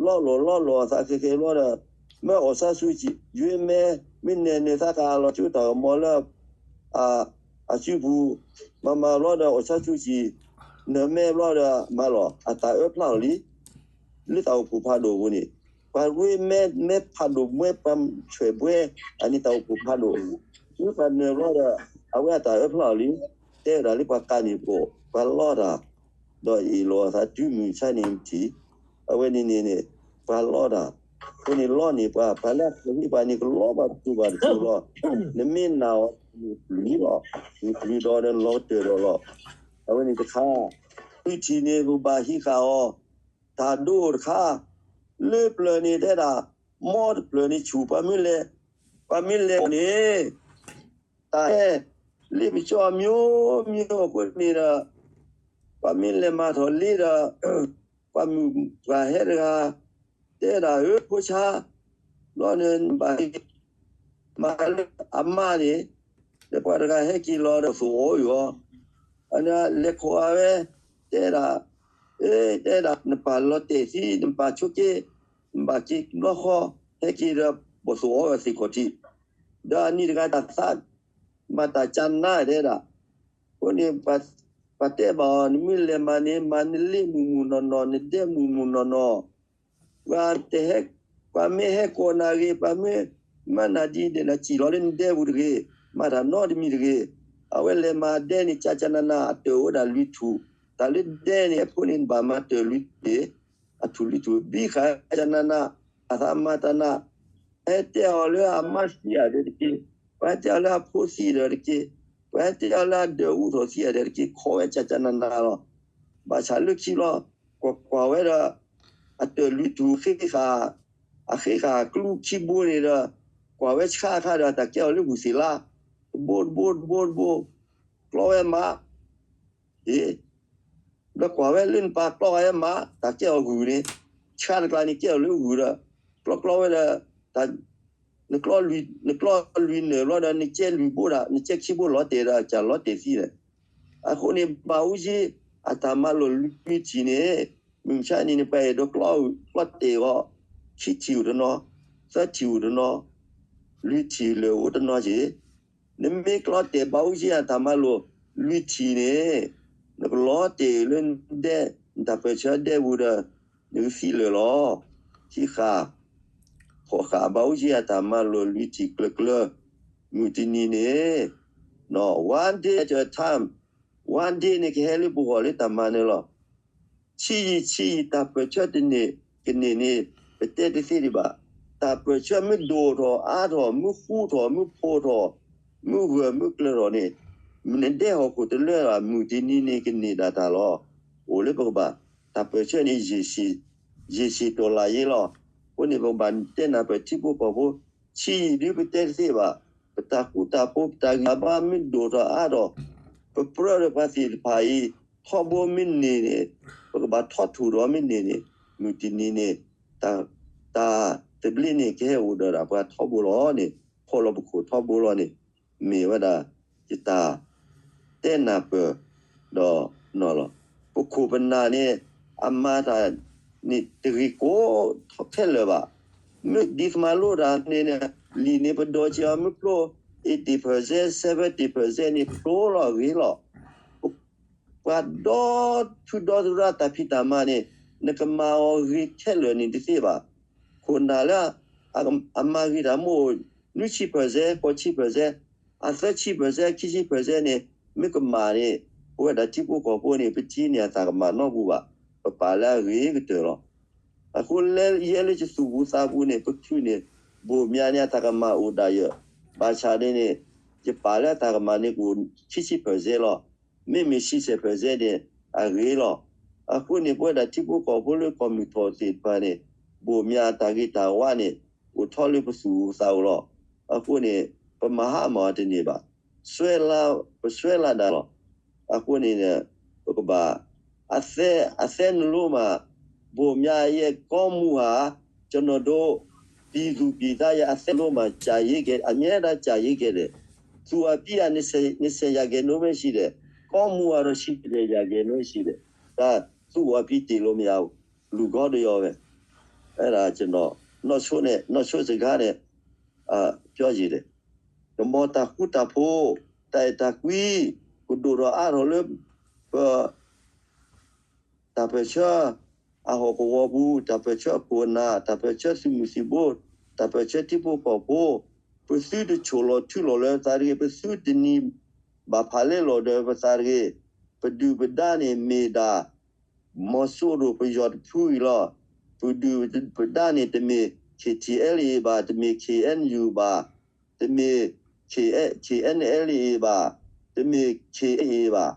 လီလိာ်လီလိာ်အသးခဲခဲဘျီဒီး မ့ၢ် အောင်ဆန်းစုကြည် ယွ့မဲ မ့ၢ်နဲၣ်န့ၢ်သးကလီၤကၠိတၢ်ဂီၤမီၤလၢ အစုပူၤ, မၤမၤဘျီဒီး အောင်ဆန်းစုကြည် နၢၤမဲဘျီဒီး မၤလီၤ အတၢ်အၢဖျါလီၤလံ. လၢတၢ်အိၣ်ဖှိၣ်ဖးဒိၣ်အပူၤန့ၣ် ပှၤရ့မဲ မဲဖးဒိၣ်မွဲ ပှၤဆွဲးဘှဲ အန့ၣ်တၢ်အိၣ်ဖှိၣ်ဖးဒိၣ်အပူၤ မ့ၢ်ပှၤနၢၤဘျီဒီး အဝဲအတၢ်အၢဖျါလီၤလံ. တဲဝဲဒၣ်လၢပှၤကးန့ၣ်ပကိး ပှၤလီတၢ်, ဒီးအ့ၣ်လိာ်အသးတုၤမုၢ်ဆါန့ၣ်ထံၣ်, အဝဲန့ၣ်န့ၣ်န့ၣ် ပှၤလီတၢ်, အဃိန့ၣ်လီန့ၢ်ပှၤ, ပှၤလၢအဃၢၤဟ့ၣ်ပှၤန့ၣ် ကလီဘၣ်တစိၤဘၣ်တစိၤလီၤ. နမ့ၢ်နာ်အီၤန့ၣ်ပျံၤလီၤ, နပျံၤဒီးလီၤတၢၢ်ဒီးလီၤ. အဝဲန့ၣ်တခါ, လွံၢ်ထံၣ်န့ၣ် ပဘၣ်ဟံးဃာ်အီၤ, တၢ်ဒိတခါ, လၢပျၢၤန့ၣ်တဲဒၣ်, မ်တဖျၢၣ်န့ၣ်ဆူၣ် ပှၤမ့ၢ်လဲၤ, ပှၤမ့ၢ်လဲၤန့ၣ် တၢ်ဟဲလ့ပစီ မျိုးမျိုး အဃိန့ၣ်ဒီး ပှၤမ့ၢ်လဲၤမၤထီၣ်လ့ဒီး ပှၤမုၣ်ပှၤဟဲတဂၤ တဲဒၣ်ဧၢ ဖိဆါ, ဘျီန့ၣ်နဘၣ်ဟ့ၣ် မၤလၢအမါန့ၣ် လၢပှၤတဂၤဟဲက့ၤလီၤဒီးသိၣ်အီၤအီၤ, အန့ၣ်လဲၤခိးအဝဲ တဲဒၣ်, အ့ တဲဒၣ် နပၢ်လီၤတဲာ်သံ နပၢ်ဆိက့ နဘၣ်က့ၤဘျီဃီ ဟဲက့ၤဒီး ဘၣ်သိၣ်အီၤအီၤသ့ၣ်ခီၣ်ထံး, ဒီးအနံၣ်တဂၤတၢ်သး မၤတၢ်ကၢနါတဲဒၣ်, အဃိန့ၣ် ပှၤတဲဘၣ်အီၤ နမ့ၢ်လဲၤမၤန့ၣ် မၤနလ့မုၢ်မုၢ်နီၢ်နီၢ် နဒဲမုၢ်မုၢ်နီၢ်နီၢ်, ပှၤတဟဲ, ပှၤမ့ၢ်ဟဲကိးနၤဂ့ၤ ပှၤမ့ၢ်မၤနၤဒ်န့ၣ် နစံၣ်လီၤလၢနဒဲပူၤတဂ့ၤ, မၤတၢ်နီတမံၤတဂ့ၤ, အဝဲလဲၤမၤဒဲန့ၣ် ကၢကၢနါနါ အတၢၢ်အိၣ်ဒၣ်လွံၢ်ထူၣ်, တၢ်လၢဒဲန့ၣ် အဖိန့ၣ် နဘၣ်မၤတၢၢ်လွံၢ်ထူၣ်, အထူၣ်လွံၢ်ထူၣ် ဘံဃာ်ကၢနါနါ, အသးမၤတၢ်နါ, ပှၤဟဲတဲအီၤလၢအမါသံဧါဒီးတက့ၢ်, ပှၤဟဲတဲအီၤလၢအဖိသံဒီးတက့ၢ်, ပှၤဟဲတဲအီၤလၢအဒၢးအူထီၣ်သံဧါဒီးတက့ၢ်, ခိးဝဲကၢကၢနါနါလီၤ. ဘၣ်ဆၣ်လၢခံဘျီ ကွၢ်ကွၢ်ဝဲဒီး အတၢၢ်လွံၢ်ထူၣ် အဃ့ဃာ်ကျူခံဘိန့ၣ်ဒီး ကွၢ်ဝဲဆှါအခါဒီး တၢ်ကဲအီၤလၢဂုၢ်သ့ၣ်လါ, တဘိတဘိတဘိတဘိ, ကျီဝဲမး, အ့ ဒီးကွၢ်ဝဲလၢနပၢ်ကျီဝဲမး တၢ်ကဲအီၤဂုၢ်န့ၣ်, ဆှါတကျါန့ၣ်ကဲအီၤလၢဂုၢ်ဒီး ကျီကျီဝဲဒီး နကျီလွံၢ်နၢ်ဘျီဒီး နကဲလွံၢ်ဘိဒၣ် နကဲခံဘိလီၤတဲာ်ဒီး ကၢ်လီၤတဲာ်သံန့ၣ်, အဃိန့ၣ် ဘၣ်အူကၠံအတၢ်မၤလိာ်လွံၢ်ထံၣ်န့ၣ် မုၢ်မဆါန့ၣ် နပှၤအဲၣ်ဒိးကျီကျီတဲာ်အီၤ ခံထံၣ်အိၣ်တနီၤ, သၢထံၣ်အိၣ်တနီၤ, လွံၢ်ထံၣ်လၢာ်အိၣ်တနီၤက့ၤ နမ့ၢ်ကျီတဲာ်ဘၣ်အူကၠံအတၢ်မၤလိာ်လွံၢ်ထံၣ်န့ၣ် နကလီၤတဲာ်လၢနဒဲ နတၢ်ပၢၢ်ဆၢဒဲပူၤဒီး နကသံလၢာ်လီၤ. ခံဃာ်, ဃိးဃာ်ဘၣ်အူကၠံအတၢ်မၤလိာ်လွံၢ်ထံၣ်ကျၢၤကျၢၤ, မုၢ်တနံၤန့ၣ် one day at a time, one day န့ၣ် ကဟဲလၢပဂီၢ်လၢတၢ်မၤနၢၤလီၤ. ဆံးယံာ်ဆံးယံာ် တၢ်ပၢၢ်ဆၢတန့ၢ်ကန့ၢ်န့ၣ် ပတဲတသ့ဒံးဘၣ်. တၢ်ပၢၢ်ဆၢမ့ၢ်ဒိၣ်ထီၣ်အါထီၣ် မ့ၢ်ဃူထီၣ် မ့ၢ်ဖိးထီၣ် မ့ၢ်ဂၢၢ်မ့ၢ်ကျၢၤထီၣ်န့ၣ် နဒဲဟီၣ်ခိၣ်တလၢဘၣ် မုၢ်တနံၤန့ၣ်ကန့ၢ်ဒၣ်တၢ်လီၤ. အိၣ်လၢပကဘၣ် တၢ်ပၢၢ်ဆၢန့ၣ် ရေရှည်တော်လှန်ရေးလီၤ. အဃိန့ၣ် ပကဘၣ်တဲနၢ်ပၢၢ်ထံဖိကီၢ်ဖိ ဆံးယံာ်ဒုပတဲတသ့ဘၣ်. ပတၢ်ဃူတၢ်ဖိး ပတၢ်ဂံၢ်တၢ်ဘါမ့ၢ်ဒိၣ်ထီၣ်အါထီၣ် ပပြၢဒီးပှၤသ့ၣ်တဖၣ်အံၤ ထီဘိမ့ၢ်န့ၢ်န့ၣ် ပကဘၣ်ထီထူၣ်ဒီးမ့ၢ်န့ၢ်န့ၣ် မုၢ်တနံၤန့ၣ် တၢ်, တၢ်သဘျ့န့ၣ်ကဟဲအိၣ်ဒီးဒၣ်ပှၤထီဘိလီၤန့ၣ် ဖီၣ်လီၤပခိၣ်ထီဘိလီၤန့ၣ် မ့ၢ်ဝဲဒၣ်ယတၢ် တဲနၢ်ပၢၢ် ဒီးနီၢ်လီၤ. ပခိၣ်ပနၢ်န့ၣ် အမၤတၢ်န့ၣ်တဂ့ၤကိးခဲလၢာ်ဘၣ်. မ့ၢ်ဒ်သမၤလိတၢ်န့ၣ် လံာ်န့ၣ်ပဒိးက့ၤအီၤမ့ၢ်ဖျိ eighty percent, seventy percent န့ၣ် ဖျိလီၤဂ့ၤလီၤ. ပှၤဒီဖုဒီသရၣ်တၢ်ဖံးတၢ်မၤန့ၣ် နကမၤအီၤဂ့ၤခဲလၢာ်န့ၣ်တသ့ဘၣ်. ခိၣ်နၢ်လၢ အမၤဂ့ၤတၢ်မ့ၢ်အိၣ် နွံဆံ percent, ဃိးဆံ percent, အသၢဆံ percent, ခံဆံ percent န့ၣ် မ့ၢ်ကမၣ်န့ၣ် ပဝဲဒၣ်ထံဖိကီၢ်ဖိန့ၣ် ပထံၣ်န့ၢ်အတၢ်ကမၣ်နီတပူၤဘၣ်. ပပာ်လၢအဂ့ၤကတၢၢ်လီၤ. အဃိလၢယဲလၢယသူၣ်ပူၤသးပူၤန့ၣ် ပချုးန့ၣ် ဘိၣ်မၠးန့ၣ်အတၢ်ကမၣ်အိၣ်ဒၣ်ယဲၢ်, ဘၣ်ဆၣ်န့ၣ်န့ၣ် ယပာ်လၢအတၢ်ကမၣ်န့ၣ်ကအိၣ်ခံဆံ percent လီၤ. မ့မ့ၢ် sixty percent န့ၣ် အဂ့ၤလီၤ. အဃိန့ၣ် ပဝဲဒၣ်ထံဖိကီၢ်ဖိလၢကီၢ်မုၢ်ထီၣ်သ့ၣ်တဖၣ်န့ၣ် ဘိၣ်မၠးအတၢ်ဂ့ၤတၢ်ဝါန့ၣ် အိၣ်ထီၣ်လၢပသူၣ်ပသးအအိၣ်လီၤ. အဃိန့ၣ် ပမၤဟါမၢ်အီၤတန့ၢ်ဘၣ်. ပစွဲလၢ်ဒၣ်လီၤ. အဃိန့ၣ် ပကဘၣ် အသဲ, အသဲနလိမး, ဘိၣ်မၠးယဲၢ်ကီမူဧါ, ကျွန်တော်တို့ ပြည်သူပြည်သားရဲ့အသက်လုံးမှာ ကြာရေးခဲ့, အမြဲတမ်းကြာရေးခဲ့တယ်. သူ့အပြစ်က နှစ်ဆယ်ရာခိုင်နှုန်းပဲရှိတယ်. ကောင်းမှုကတော့ ရှစ်ဆယ်ရာခိုင်နှုန်းရှိတယ်. ဒါ သူ့အပြစ်တင်လို့မရဘူး. လူကောင်းတစ်ယောက်ပဲ. အဲ့ဒါကျွန်တော် နောက်ဆုံးနဲ့ နောက်ဆုံးစကားနဲ့ အာ ပြောချင်တယ်. ကမီၤတၢ်ဃူတၢ်ဖိး တၢ်အဲၣ်တၢ်ကွံ ကဒိၣ်ထီၣ်အါထီၣ်လၢ ပ တၢ်ပၢၢ်ဆၢ အဟီၣ်ကဝီၤပူၤ, တၢ်ပၢၢ်ဆၢခိၣ်နၢ်, တၢ်ပၢၢ်ဆၢသုးမုၢ်သံၣ်ဘိ, တၢ်ပၢၢ်ဆၢထံဖိကီၢ်ဖိ, ပသုတဆိၣ်လီၤထုလီၤလၢသးတဂ့ၤ, ပသုတနံၤ ဘၣ်ဖးလဲၣ်လီၤဒီးပသးတဂ့ၤ. ပဒုၣ်ပဒါန့ၣ်မ့ၢ်ဒၣ် မီၤစိရိၤပယီၤတဖုအံၤလီၤ. ပဒုၣ်ပဒါန့ၣ်တမ့ၢ် K T L A ဘၣ်, တမ့ၢ် K N U ဘၣ်, တမ့ၢ် K N L A ဘၣ်, တမ့ၢ် K A ဘၣ်.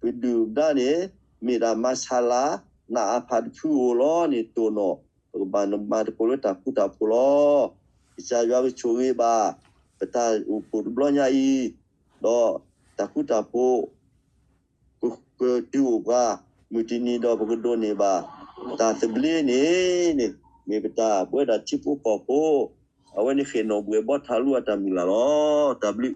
ပဒုၣ်ပဒါန့ၣ် မ့ၢ်ဒၣ်မၤဆါလၤ နအဖးတဖုဧိၤလီၤန့ၣ် တိၢ်နီၣ် ပကဘၣ်မၤသကိးလၢတၢ်ဃူတၢ်ဖိးလီၤ. ကစၢ်ယွၤကဆိၣ်ဂ့ၤဘၣ် ပတၢ်အိၣ်ဖှိၣ်တဘျီညါအံၤ, ဒီးတၢ်ဃူတၢ်ဖိး ကတုၤအိၣ်ပှၤ မုၢ်တနံၤဒီးပကဒိးန့ၢ်ဘၣ် တၢ်သဘျ့န့ၣ်န့ၣ် မ့ၢ်ပတၢ် ပဝဲဒၣ်ထံဖိကီၢ်ဖိ အဝဲန့ၣ်ဃ့ၢ်နီၣ်ဘှဲးဘီထးလူအတၢ်မုၢ်လၢ်လီၤ. တၢ်ဘျုး